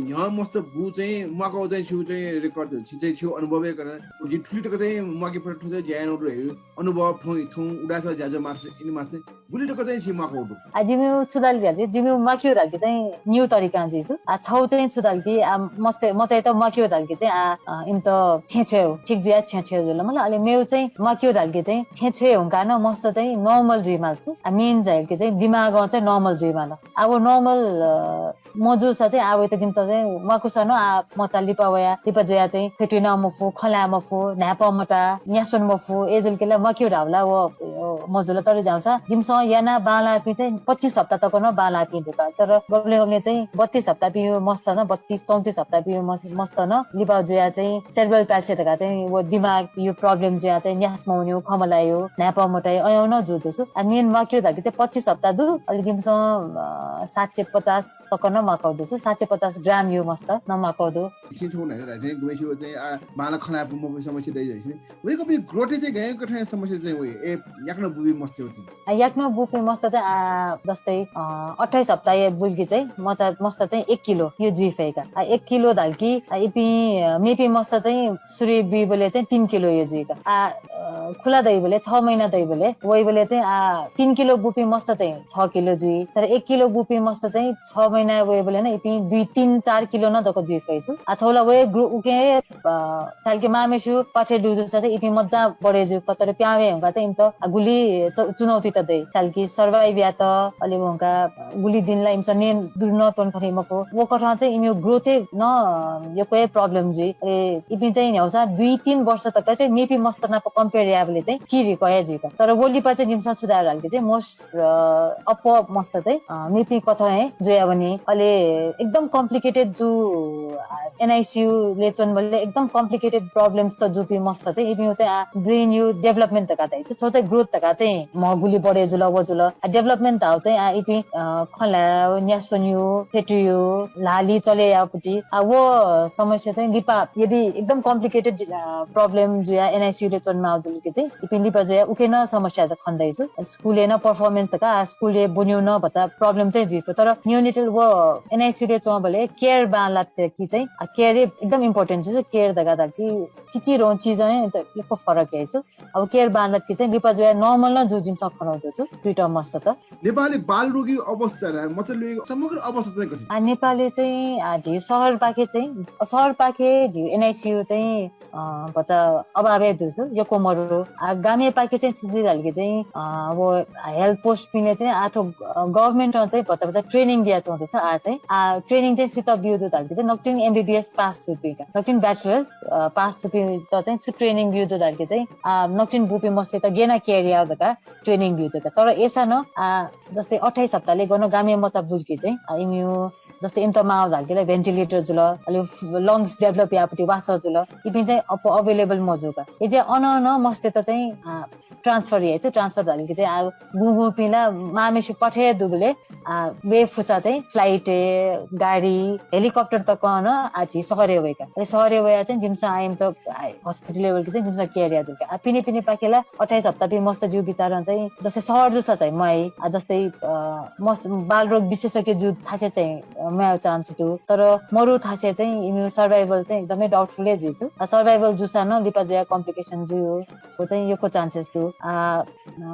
न्ह्यः मस्त बू चाहिँ म्वाकाउ चाहिँ छिगु चाहिँ रेकर्ड, छि चाहिँ छिगु अनुभवय् कन जिं थुलि तक चाहिँ म्वाके फत थ्व चाहिँ ज्या यानागु दु हे अनुभव थौं, थौं उदायस ज्याझ्वः मार्फत इने मार्फत गुलि तक चाहिँ छि म्वाकाउ दु। आ जिमिउ छु धालकि चाहिँ जिमिउ म्वाक्यु धालकि चाहिँ न्यू तरिकां जुइ छु। आ छौ चाहिँ छु धालकि आ मस्त मचाइत म्वाक्यु धालकि चाहिँ आ अ, इमित छेँ छ्वयेउ, ठीक जुया छेँ छ्वयेउ जुल मला। अले मेउ चाहिँ म्वाक्यु धालकि चाहिँ छेँ छ्वये हुंका नं मस्त चाहिँ नर्मल जुइ माल छु। आ मेन धालकि चाहिँ दिमागं चाहिँ नर्मल जुइ माल। आ व नर्मल अ, मजूसा चाहिँ आ वइत जिमित चाहिँ म्वाकुसा नं आ मचा लिपा वया, लिपा जुया चाहिँ फ्यतुइ नं मफु, खँ ल्हाये मफु, न्हाय्पं मता, न्यास्वन मफु, ए जुलकि ला म्वाक्यु धाउ ला व, व मजू ला। तर झ्याउसा जिमिसं याना बांलापिं चाहिँ पच्चिस हप्ता तक नं बांलापिं दु का। तर गबलें गबलें चाहिँ बत्तीस हप्तापिं मस्त नं, बत्तीस चौंतिस हप्तापिं मस-, मस्त नं लिपा जुया चाहिँ सेरेब्रल प्याल्सी धकाः चाहिँ व दिमाग यो प्रब्लम जुया चाहिँ न्यास मवन्यु, खँ मल्हायु, न्हाय्पं मतायु, अयं नं जू दु छु। आ मेन म्वाक्यु धालकि चाहिँ पच्चिस हप्ता दु, अले जिमिसं अ, सात सय पचास तक नं म्वाकाउ दु छु, सात सय पचास ग्राम यु मस्त नं म्वाकाउ दु। छिं थौं न्हाय् धाःथें गुम्हेसिगु चाहिँ आ बांला खँ ल्हाये मफु समस्या दइ धाःथें। वय्कःपिं ग्रोथय् चाहिँ गय् कथं समस्या चाहिँ वइ, ए याकनं बूपिं मस्त चाहिँ। आ याकनं बूपिं मस्त चाहिँ आ जस्तै अ, अट्ठाइस हप्ता हे बुलकि चाहिँ मचा मस्त चाहिँ एक किलो यु जुइ फइ का। आ एक किलो धालकि आ इपिं अ, मेपिं मस्त चाहिँ सुरु बुइबलय् चाहिँ तीन किलो यु जुइ का। आ अ, खुला दइबलय् छ महिना दइबलय् वइबलय् चाहिँ आ तीन किलो बूपिं मस्त चाहिँ छ किलो जुइ, तर एक किलो बूपिं मस्त चाहिँ छ महिना वइबलय् नं इपिं दुई, तीन, चार किलो नं जक जुइ फइ छु। आ छौ ला वये ग्रु-, उके, अ, छालकि मांम्हेसिगु पाठ्य दु जूसा चाहिँ इपिं मज्जा बढे जू, तर प्याहां वये हुंका चाहिँ इमित आ गुलि च-, चुनौती त दइ। छालकि सर्भाइभ यात, अले हुंका गुलि दिन ला इमिसं न्यने दुने त्वने फइ मखु। व कथं चाहिँ इमिगु ग्रोथय् नं यक्व हे प्रब्लम जुइ। अले इपिं चाहिँ न्ह्याउसा दुई तीन वर्ष तक चाहिँ मेपिं मस्त नाप कम्पेयर यायेबलय् चाहिँ चिरिक हे जुइ का। तर व लिपा चाहिँ जिमिसं छु धाये धालकि चाहिँ मोस्ट र अप्वः मस्त चाहिँ, अ, मेपिं कथं हे जुयावनी। अले एकदम कम्प्लिकेटेड जू, अ, एनआइसियुलय् च्वनेबलय् एकदम कम्प्लिकेटेड प्रब्लम्स त जूपिं मस्त चाहिँ इपिं चाहिँ, आ, ब्रेनयु डेभलपमेन्ट धकाः धाइ छु, छौ चाहिँ ग्रोथ धकाः चाहिँ म्ह गुलि बढे जुल, व जुल। आ, डेभलपमेन्ट धाउ चाहिँ, आ, इपिं, अ, खँ ल्हायु, न्यास्वन्यु, फ्यतुयु, ल्हाः लिः चले याउपट्टि। आ, व समस्या चाहिँ लिपा यदि एकदम कम्प्लिकेटेड, अ, प्रब्लम जुया एनआइसियुलय् च्वनेमाउ जुल कि चाहिँ इपिं लिपा जुया उके नं समस्या त खने दइ छु। स्कुलय् नं पर्फर्मेन्स धकाः स्कुलय् ब्वन्यु नं भचा प्रब्लम चाहिँ जुइफु। तर नियोनेटल व एनआइसियुलय् च्वंबलय् केयर बांलात कि चाहिँ, आ, केयर एकदम इम्पोर्टेन्ट छु। केयर धकाः धाल कि चिचिधंगु चिजं हे त यक्व फरक याइ छु। अब केयर बांलात कि चाहिँ लिपा जुया नर्मल नं जू जिमिसं खनाउ दु छु, प्रिटर्म मस्त त। नेपालय् बाल रोगी अवस्था र मचा लुइगु समग्र अवस्था चाहिँ कथं? आ, नेपालय् चाहिँ, आ, झी सहरपाखे चाहिँ, सहरपाखे झी एनआइसियु चाहिँ, अ, भचा अभावय् दु छु, यक्व मरु। आ, गामेपाखे चाहिँ छु जुइ धालकि चाहिँ, अ, व हेल्थ पोस्टपिंले चाहिँ आ थ्व, अ, गभर्नमेन्टं चाहिँ भचा भचा ट्रेनिङ बिया च्वंगु दु छु। आ चाहिँ, आ, ट्रेनिङ चाहिँ सुइत बिउ दु धालकि चाहिँ नकतिनि एमबिबिएस पास जूपिं का, नकतिनि ब्याचलर्स, अ, पास जूपिं त चाहिँ छु ट्रेनिङ बिउ दु धालकि चाहिँ, आ, नकतिनि बूपिं मस्तय्त गेना केयर याउ धकाः ट्रेनिङ बिउ दु का। तर अय्सा नं, आ, जस्तै अट्ठाइस हप्ताले गन गामे मचा बुलकि चाहिँ, आ, इमिउ जस्तै इमित माउ धालकि ला भेन्टिलेटर जुल, अले लंग्स डेभलप यापट्टि वासः जुल, इपिं चाहिँ अप-, अवेलेबल मजू का। अय् जुया अन नं मस्तय्त चाहिँ, आ, ट्रान्सफर याइ छु, ट्रान्सफर धालकि चाहिँ, आ, गुगुपिं ला मांम्हेसिगु प्वाथय् दुबलय्, आ, वये फुसा चाहिँ फ्लाइटय्, गाडी, हेलिकप्टर तकं नं, आ, झी सहरय् वइ का। अले सहरय् वया चाहिँ जिमिसं आ इमित, आ, हस्पिटलय् वइबलय् चाहिँ जिमिसं केयर याये दु का। आ, पिने पिने पाखे ला अट्ठाइस हप्तापिं मस्त ज्यू बिचारं चाहिँ जस्तै सहर जूसा चाहिँ म्वाइ, आ, जस्तै, अ, मस-, बालरोग विशेषज्ञ जू थासे चाहिँ, अ, म्वायेगु चान्स दु। तर मरु थासे चाहिँ इमिउ सर्भाइभल चाहिँ एकदमै डाउटफुल हे जुइ छु। आ, सर्भाइभल जूसा नं लिपा जुया कम्प्लिकेसन जुइ हो। व चाहिँ यक्व chances दु। आ,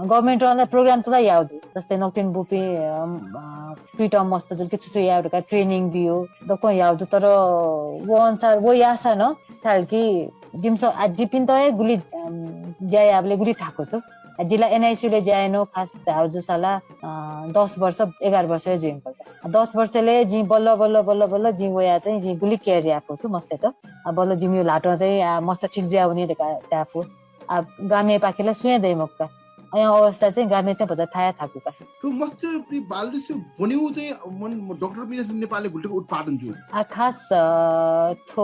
government वाला program त याउ दु। जस्तै नकतिनि बुपिं, अम, अ, pre-term मस्त जुल कि छु छु याउ धकाः training बिउ, दक्वं याउ दु। तर व अनुसार, व याःसा नं, थाल कि जिमिसं आ, जिपिन्त हे गुलि, अम, ज्या याबले गुलि थाकु छु। आ, जिला NICU ले ज्या यानु खास धाउ जुसाला, अ, दस वर्ष, एघार वर्ष जुइम पर्दा। आ, दस वर्षले जिं बल्ल, बल्ल, बल्ल, बल्ल जिं वया चाहिँ जिं गुलि care यापु छु मस्तेत। आ, बल्ल जिमियो ल्हातं चाहिँ, आ, मस्त ठीक जुया वनी धकाः धापु। आ, गामे पाखेला सुया दइ मक्का। अया अवस्था चाहिँ गामे चाहिँ भचा थाया थाकु का। थ्व मस्त प्रि बालदेश बन्यु चाहिँ मन डाक्टर मिया नेपालले गुलि उत्पादन जु। आ, खास, अ, थ्व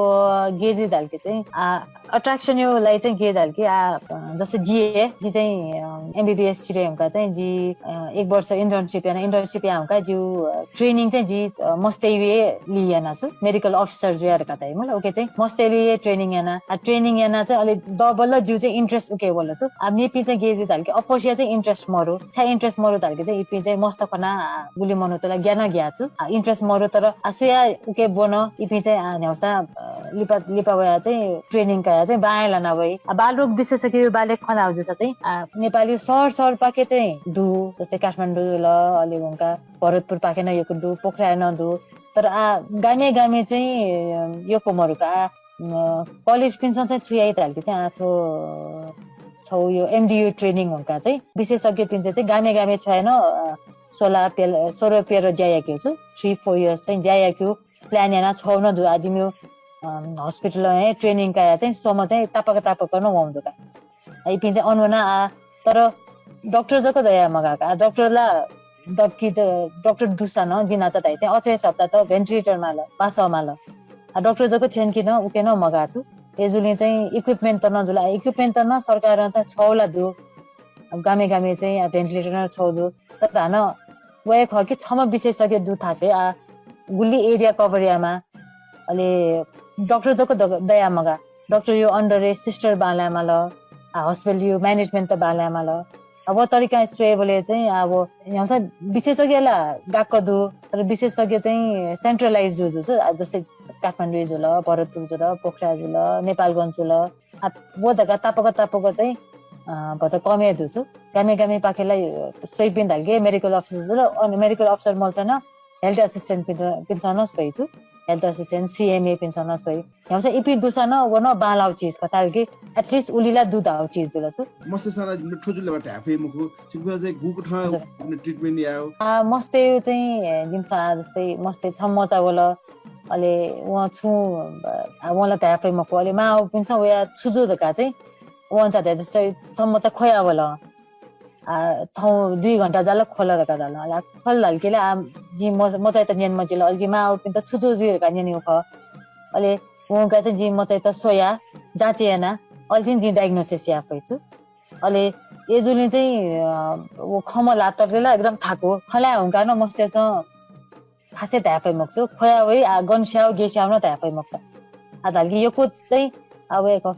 गेजी धालके चाहिँ, आ, attraction यो लाई चाहिँ गे धालके, आ, अ, जस्तै जिए, जि चाहिँ, अ, MBBS छिरे हुँका चाहिँ जि, अ, एक वर्ष internship याना, internship या हुँका जिउ, अ, training चाहिँ जि, अ, मस्तेयुए लि याना छु, medical officer जुया धकाः ताइ मला, ओके चाहिँ मस्तेयुए training याना, आ, training याना चाहिँ अलि double जिउ चाहिँ interest उके वल छु। आ, मेपिं चाहिँ गेजी धालके अपोसिया चाहिँ interest मरु, छ्या interest मरु धालके चाहिँ इपिं चाहिँ मस्त खना, आ, गुलि मनु तला ज्ञान ग्या छु। आ, interest मरु तर आ, सुया उके ब्वन, इपिं चाहिँ, आ, न्ह्याउसा, अ, लिपा, लिपा वया चाहिँ training कया चाहिँ बाँय् लाना वइ। आ, बालरोग विशेषज्ञ बाले खना जुसा चाहिँ, आ, नेपाली सर, सर पाके चाहिँ दु, जस्तै काठमाडौँ ल, अलि वंका भरतपुर पाखे न यक्व दु, पोखरा न दु। तर आ, गामे, गामे चाहिँ, अ, यक्व मरु का। आ, अ, college पिन्सं चाहिँ छु याइ धालके चाहिँ आ, थ्व छौ यो MDU training हुँका चाहिँ विशेषज्ञ पिन्त चाहिँ गामे, गामे छ्वया न, अ, सोला पेल-, सोह्र पेह्र ज्या याक्यु छु, three, four years चाहिँ ज्या याक्यु plan याना छौ न दु। आ, जिमियो, अ, hospital हे training कया चाहिँ सोम चाहिँ तापक, तापक न वं दु का। आ, इपिं चाहिँ अनवना आ, तर डाक्टर जक दया मगाका। आ, डाक्टर ला दक्की त, डाक्टर दुसा न जिनाचा धाइ चाहिँ अठ्ठाइस हप्ता त ventilator माल, पास माल। आ, डाक्टर जक थ्यंकी न उके न मगा छु। एजुलिं चाहिँ equipment त न जुला, equipment त न सरकारं चाहिँ छौला दु। गामे, गामे चाहिँ, आ, ventilator न छौ दु। तर धान वया खः कि छम्ह विशेषज्ञ दु थासे, आ, गुलि area cover यामा। अले डाक्टर जक द-, दया मगा। डाक्टर यो under ए sister बांलाय् माल, आ, hospital यो management त बांलाय् माल। आ, व तरिका स्वयेबले चाहिँ, आ, व न्ह्याउसा विशेषज्ञ ला गाक्क दु, तर विशेषज्ञ चाहिँ centralize जु, जु छु, आ, जस्तै काठमाडौँ जुल, भरतपुर जुल, पोखरा जुल, नेपालगञ्ज जुल। आ, व धका तापक, तापक चाहिँ, अ, भचा कमे दु छु। गामे, गामे पाखेला, अ, स्वइपिं धालके medical officer जुल, अनि medical officer मल्चा न health assistant पिन्त-, पिन्सं न स्वइ छु। Health assistant, CMA पिन्सं न स्वइ। न्ह्याउसा इपिं दुसा न व न बांलाउ चिज खताल कि at least उलिला दु धाउ चिज जुल छु। मस्त सारा ठोजुले वा ढाफे मुखु, सिंकुला चाहिँ गुक ठाउँ हजुर। Treatment याउ। आ, मस्ते चाहिँ, ए, जिमिसं आ जस्तै मस्ते छम्मचा वल, अले वं छु, आ, वंला ढाफे मुखु, अले माउ पिन्सं वया छुजु धका चाहिँ वंचा दे जस्तै छम्मचा खोया वल। आ, थौं दुई घण्टा जाल खोल धका जाल। अले खोल हल्केले आ, जि म-, मचाइत न्यन मजिल, अले जि माउ पिन्त छुजु जुइ धका न्यन खः। अले वंका चाहिँ जि मचाइत स्वया, जाँच याना, अले चाहिँ जि diagnosis या फै छु। अले एजुलिं चाहिँ, अ, व खम लातरले ला एकदम थाकु। खलाया हुंका न मस्तेसं खासे धाये फइ मखु छु। खोया वइ, आ, गन स्याउ, गे स्याउ न धाये फइ मखु। आ, धालकि यक्व चाहिँ, आ, वय्‌क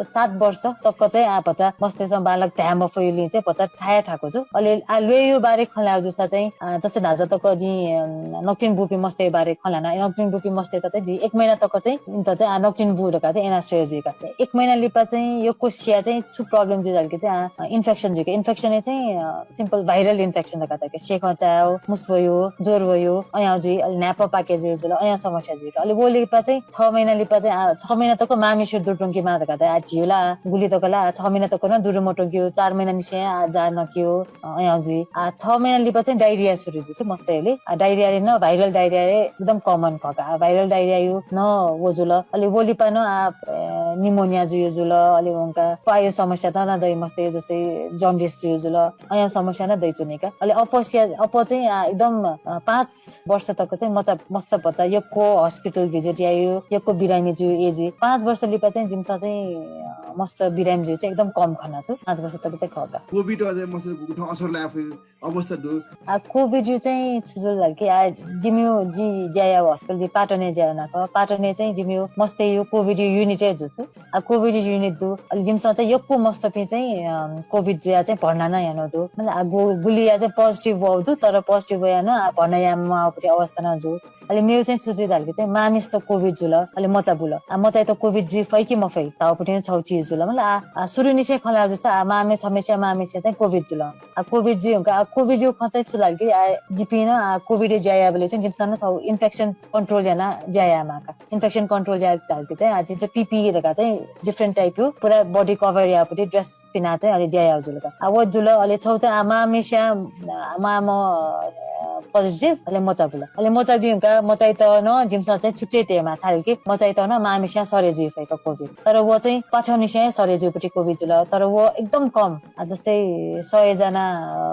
सात वर्ष तक चाहिँ आ भचा मस्तेसं बालक धाये मफयुलिं चाहिँ भचा थाय् थाकु छु। अले आ ल्वय्‌यु बारे खँ ल्हाये जुसा चाहिँ, आ, जस्तै न्हाचा तक जिं, अम, नकतिनि बुपिं मस्ते बारे खँ ल्हाना। नकतिनि बुपिं मस्ते त जि एक महिना तक चाहिँ इन्त चाहिँ आ नकतिनि बु धका चाहिँ एना स्वये जुइका। एक महिना लिपा चाहिँ यक्व सिया चाहिँ छु problem जुइ धालकि चाहिँ आ, infection जुइका। Infection चाहिँ, अ, simple viral infection धका धाके। सेखं चायो, मुस वयो, ज्वर वयो, अयाउ जुइ, अले न्हाय्‌पं पाके जुइ जुल, अयाउ समस्या जुइका। अले वो लिपा चाहिँ छ महिना लिपा चाहिँ आ, छ महिना तक मामिसु दुरुटुंकी मा धका धाये। आ झिउला, गुलि तक ला छ महिना तक न दुरु मटुंकियो, चार महिना निसे आ जा नकियो, अ, अयाउ जुइ। आ छ महिना लिपा चाहिँ diarrhea सुरु जुइ मस्तयले। आ diarrhea रे न viral diarrhea रे एकदम common खका। आ viral diarrhea यु न वो जुल। अले वो लिपा न आ, अ, pneumonia जुइ जुल, अले वंका पायो समस्या त न दइ मस्तय जस्तै jaundice जुइ जुल। अया समस्या न दइ चुनेका। अले अप सिया, अप चाहिँ आ एकदम, अ, पाँच वर्ष तक चाहिँ मचा, मस्त भचा यक्व hospital visit यायो, यक्व बिरामी जु एजी। पाँच वर्ष लिपा चाहिँ जिमिसं चाहिँ, अ, मस्त बिरामी जु चाहिँ एकदम कम खना छु। पाँच वर्ष तक चाहिँ खका। COVID अझै मस्त गुगु ठाउँ असर लाया फइ अवस्था दु। आ, COVID यु चाहिँ छु जुल धालकि आ, जिमियो जि ज्या याउ hospital जि पाटने ज्या याना ख। पाटने चाहिँ जिमियो मस्तयु COVID यु unit ए जु छु। आ, COVID unit दु। अले जिमिसं चाहिँ यक्व मस्तपिं चाहिँ, अम, COVID जुया चाहिँ भर्ना न यानो दु। मतलब, आ, गु-, गुलिया चाहिँ positive वउ दु, तर positive वया न, आ, भर्ना या माउपति अवस्था न जु। अले मेउ चाहिँ छु जुइ धाल कि चाहिँ मामेस्त कोभिड जुल, अले मचा बुल। आ, मचाइत कोभिड जुइ फइ कि मफइ धाउपट्टि छौ चिज जुल। मतलब आ, आ, सुरुनिसें खँ ल्हाः जूसा आ, मामे छमेस्या मामेस्या चाहिँ कोभिड जुल। आ, कोभिड जुइ हुँका, आ, कोभिड जुइ खँ चाहिँ छु धाल कि आ, जिपिं न आ, कोभिड ज्या याबले चाहिँ जिमिसन छौ इन्फेक्सन कन्ट्रोल याना ज्या यामा का। इन्फेक्सन कन्ट्रोल याये धाल कि चाहिँ आ, जिमिसन पिपिई धका चाहिँ डिफरेन्ट टाइप यो पुरा बडी कभर यापट्टि ड्रेस पिना चाहिँ अले ज्या याउ जुल का। आ, वो जुल अले छौ चाहिँ आ, मामेस्या आ, माम अ, पोजिटिभ, अले मचा बुल। अले मचा बिउका मचाइत न जिमिसन चाहिँ छुट्टै तेमा थाल कि मचाइत न मामेस्या सरे जुइ फइ का कोभिड। तर वो चाहिँ पाठनिसें सरे जुइपट्टि कोभिड जुल। तर वो एकदम कम, आ, जस्तै सय जना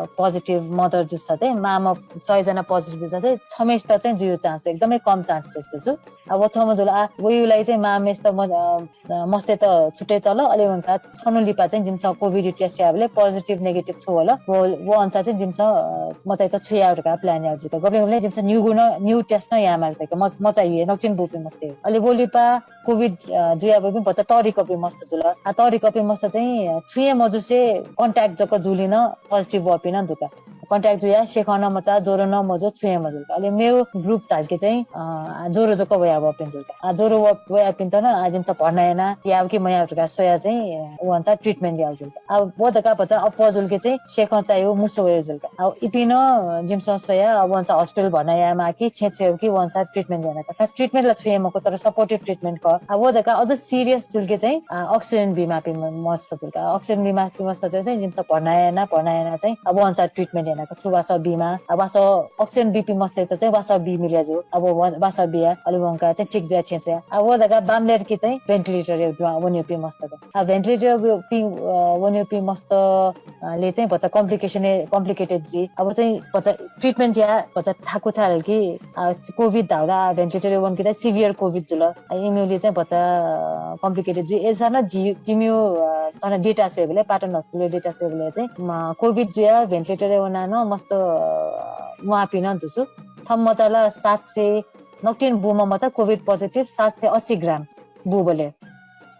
अ, पोजिटिभ मदर जुसा चाहिँ माम सय जना पोजिटिभ जुसा चाहिँ छमेस्त चाहिँ जुइ चान्स एकदमै कम चान्स जस्तो छु। आ, वो छम जुल आ, वयुलाई चाहिँ मामेस्त म, अ, अ, मस्तेत छुट्टै तल, अले वंका छनु लिपा चाहिँ जिमिसन कोभिड टेस्ट याबले पोजिटिभ नेगेटिभ छु वल, वो, वो अनुसार चाहिँ जिमिसन अ, मचाइत छु याउ धका प्लान याउ जुल का। गबले गबले जिमिसन न्यूगु न न्यू टेस्ट न यामा का मच, मचा ये नक्टिन बुपे मस्ते। अले वो लिपा कोभिड अ, जुया बबी भचा तरिकपे मस्त जुल। आ, तरिकपे मस्त चाहिँ अ, छुये मजुसे कन्ट्याक्ट जक जुलिन पोजिटिभ वपिन दुका। कन्ट्याक्ट जुया सेखन मचा, ज्वरो न मजु, छुये मजुल का। अले मेउ ग्रुप धाल कि चाहिँ अ, ज्वरो जक वया वपिन जुल का। आ, ज्वरो व, वयापिन्त न आ, जिमिसन भर्ना याना याउ कि मयाउ धका सोया चाहिँ अ, वंसा ट्रिटमेन्ट याउ जुल का। आ, वो धका भचा अप्व जुल कि चाहिँ सेखं चायु मुसु वयु जुल का। आ, इपिन अ, जिमिसन सोया अ, वंसा हस्पिटल भर्ना यामा कि छे छुयु कि वंसा ट्रिटमेन्ट याना का। खास ट्रिटमेन्ट ला छुये मखु तर सपोर्टिभ ट्रिटमेन्ट क। आ, वो धका अझ सिरियस जुल कि चाहिँ आ, अक्सिजन बिमापे म, मस्त जुल का। अक्सिजन बिमापे मस्त चाहिँ चाहिँ जिमिसन भर्ना याना भर्ना याना चाहिँ अब वंसा ट्रिटमेन्ट याना का छु वास बिमा, आ, वास अक्सिजन बिपे मस्तेत चाहिँ वास बी मिल्या जु। अब वा, वास बिया अले वंका चाहिँ ठिक जुया छे छुया। आ, वो धका बामलेट कि चाहिँ भेन्टिलेटर वन्युपे मस्त का। आ, भेन्टिलेटर पि, अ, वन्युपे मस्त अ, ले चाहिँ भचा कम्प्लिकेसन कम्प्लिकेटेड जुइ। अब चाहिँ भचा ट्रिटमेन्ट या भचा थाकु थाल कि अ, कोभिड धाउला भेन्टिलेटर वन कि त सिभियर कोभिड जुल। अ, इमिउले चाहिँ भचा अ, कम्प्लिकेटेड जुइ। एसा न जि, जिमिउ अ, तन डेटा सेबले पाटन हस्पिटल डेटा सेबले चाहिँ म, कोभिड जुया भेन्टिलेटर वना न मस्त अ, मुहापिन दुसु। थम मचा ला सात सय नक्टिन बुम मचा कोभिड पोजिटिभ सात सय अस्सी ग्राम बुबले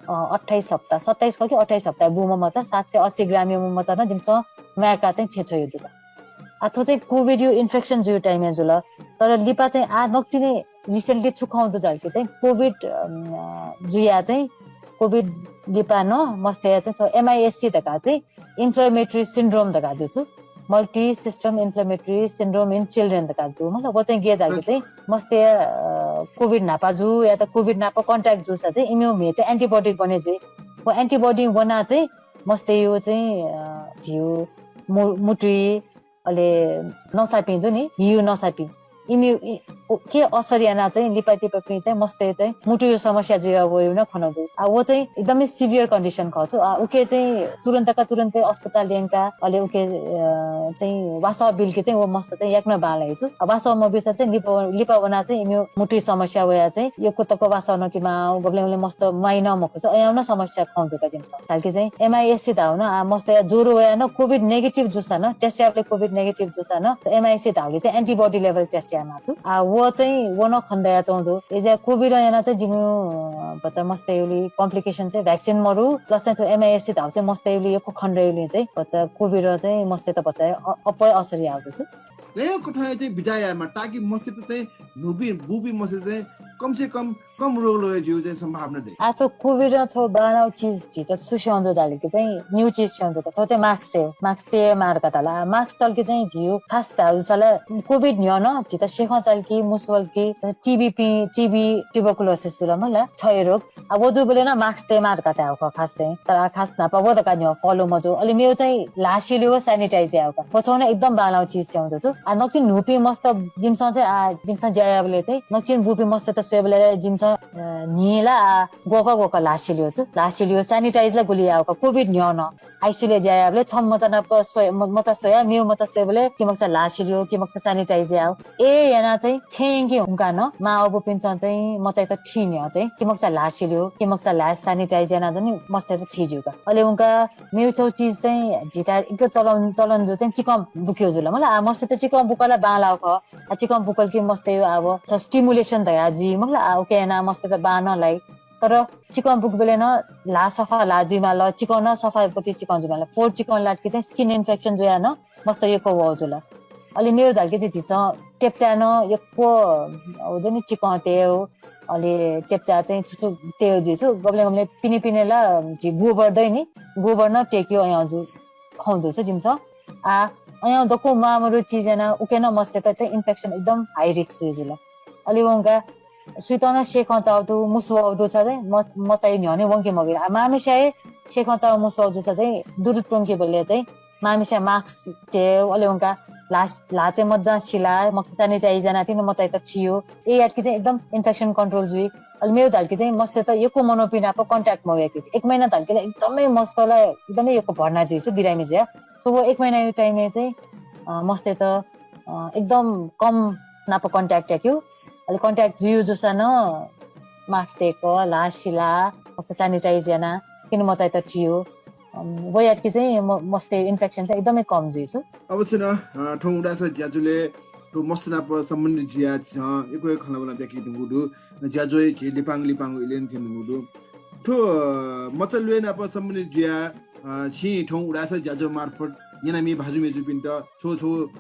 अ, अट्ठाइस हप्ता, सत्ताइस खः कि अट्ठाइस हप्ता बुम मचा सात सय अस्सी ग्राम यो मचा न जिमिसन म्याका चाहिँ छेछो यो दुका। आ, थ्व चाहिँ कोभिड यो इन्फेक्सन जुयो टाइम जुल। तर लिपा चाहिँ आ नक्टिने रिसेन्टली छु खौ दु जाल कि चाहिँ कोभिड अ, जुया चाहिँ कोभिड लिपा न मस्तेया चाहिँ छौ एमआइएससी धका चाहिँ इन्फ्लेमेटरी सिन्ड्रोम धका जु छु। Multi system inflammatory syndrome in children धका जु। मतलब वो चाहिँ गे जाल कि चाहिँ मस्ते अ, कोभिड नापा जु या त कोभिड नापा कन्ट्याक्ट जुसा चाहिँ इमिउ मे चाहिँ एन्टिबडी बने जुइ। वो एन्टिबडी वना चाहिँ मस्ते यो चाहिँ अ, झिउ मु, मुटुइ अले नसापिं दु नि हिउ नसापिं इमि इ, उ, के असर याना चाहिँ लिपातिपापिं चाहिँ मस्ते चाहिँ मुटुयो समस्या जुया वयु न खन दु। आ वो चाहिँ एकदमै सिभियर कन्डिसन खः छु। आ उके चाहिँ तुरन्त का तुरन्तै अस्पताल यंका अले उके अ, चाहिँ वासः बिल कि चाहिँ वो मस्त चाहिँ याकन बांलाइ छु। आ वासः मबिसा चाहिँ लिपा लिपा वना चाहिँ इमि मुटुयो समस्या वया चाहिँ यक्व तक वासः न कि मा गबले गबले मस्त माइ न मखु छु। अयाउ न समस्या खौ दु का जिमिसन। धाल कि चाहिँ एमआइएससी धाउ न आ मस्त या ज्वरो वया न कोभिड नेगेटिभ जुसा न टेस्ट याबले कोभिड नेगेटिभ जुसा न एमआइएससी धाउले चाहिँ एन्टिबडी लेभल टेस्ट यामा छु। आ वो चाहिँ वो न खन दया चौ दु। एजा कोभिड याना चाहिँ जिमि अ, भचा मस्त युली कम्प्लिकेसन चाहिँ भ्याक्सिन मरु प्लस चाहिँ थ्व एमआइएससी धाउ चाहिँ मस्त युली यक्व खन रयुली चाहिँ भचा कोभिड चाहिँ मस्त त भचा अ, अप्वय असर याउ दु छु। गयो कथं चाहिँ बिचाः यायेमा ताकि मस्तेत चाहिँ न्हूपिं बुपिं मस्तेत चाहिँ कम से कम कम रोग लगे जिउ चाहिँ सम्भावना दे। आ थ्व कोभिड छौ बानाउ चिज झित छु स्यौं दु धाल कि चाहिँ न्यू चिज स्यौं दु का। छौ चाहिँ मास्क ते, मास्क ते मार का धाल। आ मास्क तल कि चाहिँ झिउ खास धाल साला कोभिड न्ह्यः न झित सेखं चाल कि मुसवल कि टिबी पि, टिबी ट्युबरकुलोसिस जुल मला क्षय रोग। आ वो जुबले न मास्क ते मार का धाउ का खास चाहिँ। तर आ खास नापा वो धका न्ह्यः फलो मजु। अले मेउ चाहिँ ल्हासिलियो स्यानिटाइज याउ का। वो छौ न एकदम बानाउ चिज स्यौं दु छु। आ नक्टिन न्हूपिं मस्त जिमिसन चाहिँ आ जिमिसन ज्या याबले चाहिँ नक्टिन बुपिं मस्त त स्वयबले जिमिसन अ, न्हिला आ, गोक गोक ल्हासिलियो छु। ल्हासिलियो स्यानिटाइज ला गुलि याउ का कोभिड न्ह्यः न। आइसिले ज्या याबले छम मचा नाप सोय, म, मचा सोया, मेउ मचा सोयबले कि मक्सा ल्हासिलियो, कि मक्सा स्यानिटाइज याउ। ए याना चाहिँ छेंगे हुँका न, मा अबुपिन्सं चाहिँ मचाइत थी न्ह्यः चाहिँ कि मक्सा ल्हासिलियो, कि मक्सा ल्हा स्यानिटाइज याना जनि मस्तेत थी ज्यू का। अले उनका मेउ छौ चिज चाहिँ झिता इक चलन, चलन जो चाहिँ चिकं बुक्यो जुल। मला आ मस्तेत चिकं बुकला बांलाउ ख। आ चिकं बुकल कि मस्ते आव छ स्टिमुलेसन धया जुइ मखला आ उके याना मस्ते त बान लाइ। तर चिकं बुकबले न ला सफा ला जुइमाल, चिकं न सफा पति चिकं जुइमाल। फोर चिकं लात कि चाहिँ स्किन इन्फेक्सन जुया न मस्त यक्व वउ जुल। अले मेगु धालकि चाहिँ झीसं टेप्चा नं यक्व, अ, जुन चिकं तयेगु, अले टेप्चा चाहिँ छु छु तयेगु जुइ छु, गबलें गबलें पिने पिने ला झी गोबर दइ नि, गोबर नं टेक्यो अयां जु खँ दु छु जिमिसं। आ, अयां दक्व म्वाःमरु चिज याना उके नं मस्तय्त चाहिँ infection एकदम high risk जुइ जुल। अले वंका सुइत नं सेखं चाउ दु, मुसु वाउ दु छ चाहिँ म-, मचाइ न्ह्यःने वंके मबिल। आ, मामिसा हे सेखं चाउ मुसु वाउ जु छ चाहिँ दुरु त्वंके बलय् चाहिँ मामिसा mask टेउ, अले वंका ला, ला चाहिँ मज्जां सिला, मक्सा sanitize याना तिनि मचाइत ठियो। ए यात कि चाहिँ एकदम infection control जुइ। अले मेउ धालकि चाहिँ मस्तय्त यक्व मनोपिं नाप contact मवयाके। एक महिना धालकि ला एकदमै मस्त ला एकदमै यक्व भर्ना जुइ छु बिरामी जुया। So वो एक महिना यो time ए चाहिँ, अ, मस्तय्त, अ, एकदम कम नाप contact याक्यु। अले contact जुयु जुसा नं mask तेक, ला सिला, मक्सा sanitize याना, तिनि मचाइत ठियो। अम, वो यात कि चाहिँ म-, मस्तय् infection चाहिँ एकदमै कम जुइ छु। अवश्य नं, अ, थौं उदास ज्याजुले थ्व मस्त नाप सम्बन्धित जुया छ, यक्व यक्व खँल्हाबल्हा ब्याके धुंगु दु। ज्याजु हे झी लिपाङ लिपाङ इलेन थें धुंगु दु। थ्व, अ, मचा ल्वय् नाप सम्बन्धित जुया, अ, छिं थौं उदास ज्याजु मार्फत न्यनामि भाजु मेजुपिन्त छो छो, अ,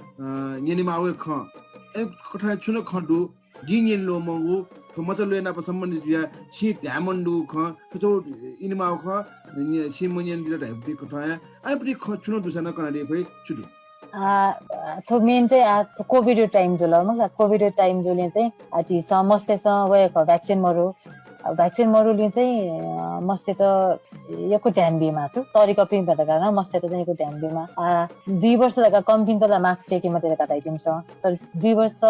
न्यनेमावे खँ। ए, कथं छु न खँ दु, जिं न्यने ल्वःमंगु, थ्व मचा ल्वय् नाप सम्बन्धित जुया छिं धायेमन दु खँ, थ्व छो इनेमाव खँ, न्य-, छिं मन्यन दिल धाइपुति कथं या, आइपुति खँ छु न दुसा न कनादे फइ छु दु? आ, थ्व main चाहिँ, आ, थ्व COVID time जुल, मतलब COVID time जुलिं चाहिँ, आ, झीसं मस्तय्सं वय् खः vaccine मरु। आ, vaccine मरुलिं चाहिँ, अ, मस्तय्त यक्व ध्यान बीमाः छु। तःधिकःपिं धकाः नं मस्तय्त चाहिँ यक्व ध्यान बीमाः। आ, दुई वर्ष धकाः कमपिन्त ला mask टेके मते धकाः धाइ जिमिसं। तर दुई वर्ष,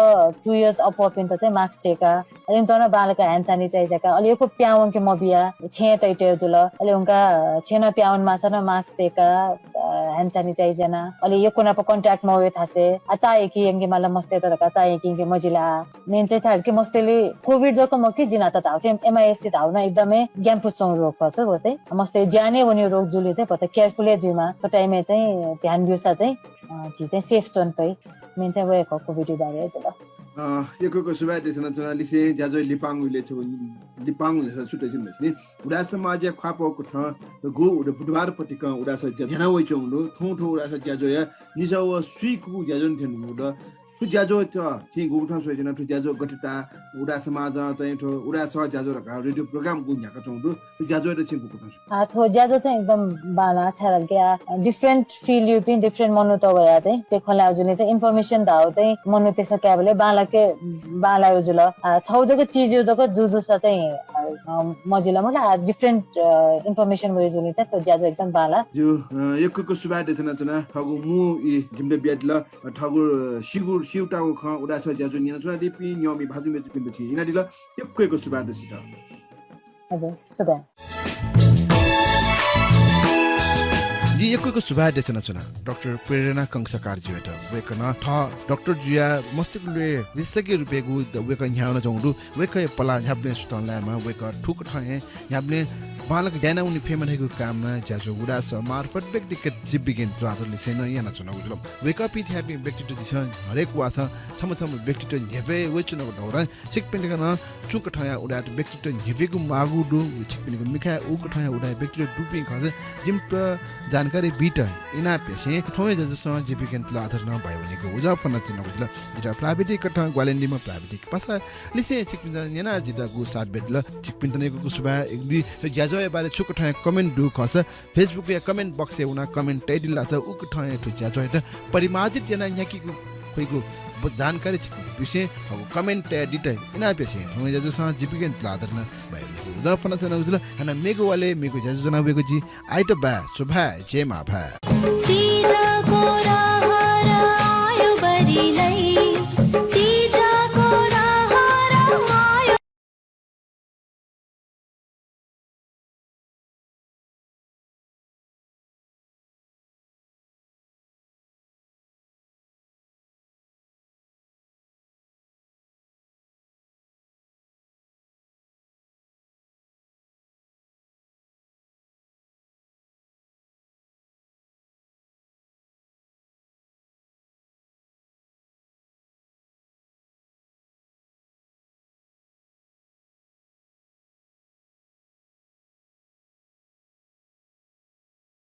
two years up up पिन्त चाहिँ mask टेका। अले इमित नं बांलाक hand sanitize याका। अले यक्व पिहां वंके मबिया, छेँय् तइतय् जुल। अले उंका, अ, छेँनं पिहां वनेमाःसा नं mask तेका, अ, hand sanitize याना। अले यक्व नाप contact मवये थासे। आ, चाय् यंके यंके माल मस्तय्त धकाः चाय् यंके यंके मजिला। Main चाहिँ थाल कि मस्तय्ले COVID जक मखु कि जिं न्हाचा धाउ कि MIS धाउ नं एकदमै ग्यानापुसे च्वंगु रोग खः छु, वो चाहिँ। मस्तय् ज्यानय् वनीगु रोग जुलिं चाहिँ भचा careful हे जुइमाः। थ्व time ए चाहिँ ध्यान ब्यूसा चाहिँ, अ, झी चाहिँ safe च्वने फइ। Main चाहिँ वो हे खः COVID बारे जुल। अ, यक्व यक्व सुभाय् देछानाच्वना। लिसें ज्याझ्वः लिपांगु इलय् छगू लिपांगु धकाः छु धयाच्वनी नि। उदाय् समाजया ख्वाःपाः कथं गु उद-, बुधबार पतिकं उदाय् सः ज्या-, ज्याना वइच्वंगु दु। थौं थौं उदाय् सः ज्याझ्वःया निसः व स्वीकूगु ज्याझ्वः थें धुंगु दु। थ्व ज्याझ्वःयात छिं गुकथं स्वयाच्वना, थ्व ज्याझ्वः गथे ताः, उदाय् समाजं चाहिँ थ्व उदाय् सः ज्याझ्वः धकाः radio program गु न्ह्याकाच्वंगु दु। थ्व ज्याझ्वःयात छिं गुकथं स्व- आ, थ्व ज्याझ्वः चाहिँ एकदम बांलाः, छाय् धाल कि, आ, different field युपिं different मनूत वयाः चाहिँ, थ्व खँ ल्हायेगु जुलिं चाहिँ information धाःगु चाहिँ मनूतय्सं कायेबलय् बांलाक, बांलाःगु जुल। आ, छगू जक चिज जक जू जूसा चाहिँ, आ, अ, मजिल, मतलब, आ, different, अ, information वयागु जुलिं चाहिँ थ्व ज्याझ्वः एकदम बांलाः। ज्यू, अ, यक्व यक्व सुभाय् देछानाच्वना। थःगु मू ई जिमित बियादिल, अ, थःगु, अ, स्यू, स्यूतागु खँ उदाय् सः ज्याझ्वः न्यनाच्वनादीपिं न्यंपिं भाजु मय्जुपिन्त छिं इनादिल। यक्व यक्व सुभाय् देछानाच्वना। हजुर, सुभाय्। जिं यक्व यक्व सुभाय् देछानाच्वना डाक्टर प्रेरणा कंसाकारजुयात। वय्कलं थः डाक्टर जुयाः मस्तय् ल्वय् विशेषज्ञ रूपय् गु द-, वय्कः न्ह्यानाच्वंगु दु। वय्कःया पलाः न्ह्याबलें सुथं लायेमा। वय्कः थुकथं हे न्ह्याबलें बांलाक दाय्‌ना वने फयेमा धइगु कामना ज्याझ्वः उदाय् सः मार्फत व्यक्तिगत जीवविज्ञान त्वाःधंगु लिसें नं यानाच्वनागु जुल। वय्कःपिं थें याःपिं व्यक्तित्व झीसं हरेक वाःसं छम्ह छम्ह व्यक्तित्व न्ह्यब्वये वइच्वनागु दौरान छिकपिन्त नं छुं कथंया उदाय्‌त व्यक्तित्व न्ह्यब्वयेगु माःगु दु, छिकपिनिगु मिखाय् उ कथंया उदाय् व्यक्तित्व दुपिं खःसा जिमित जानकारी बीत इनाप यासें थौंया ज्याझ्वलय् जीवविज्ञान त्वाःधंगु नं बाय् वनेगु उजं फ्वनाच्वनागु जुल। जितः प्राविधिक कथं ग्वाहालि यानादीम्ह प्राविधिक पासा लिसें छिकपिन्सं न्यनाः जितः गु साथ बियादिल। छिकपिन्त नं यक्व यक्व सुभाय्। यदि थ्व ज्याझ्वःया बारे छुं कथंया comment दु खःसा Facebook-या comment box-य् वनाः comment तयादिल धाःसा उकथं हे थ्व ज्याझ्वःयात परिमार्जित यानाः न्ह्याकेगु फइगु ब-, जानकारी छिकपिन्त ब्यूसें थःगु comment तयादीत इनाप यासें थौंया ज्याझ्वलं जीवविज्ञान त्वाःधंगु नं बाय् वनेगु उजं फ्वनाच्वनागु जुल। हानं मेगु वालय् मेगु ज्याझ्वः ज्वना वयेगु जुइ। आइतबाः सुभाय्, जय मांभाय्।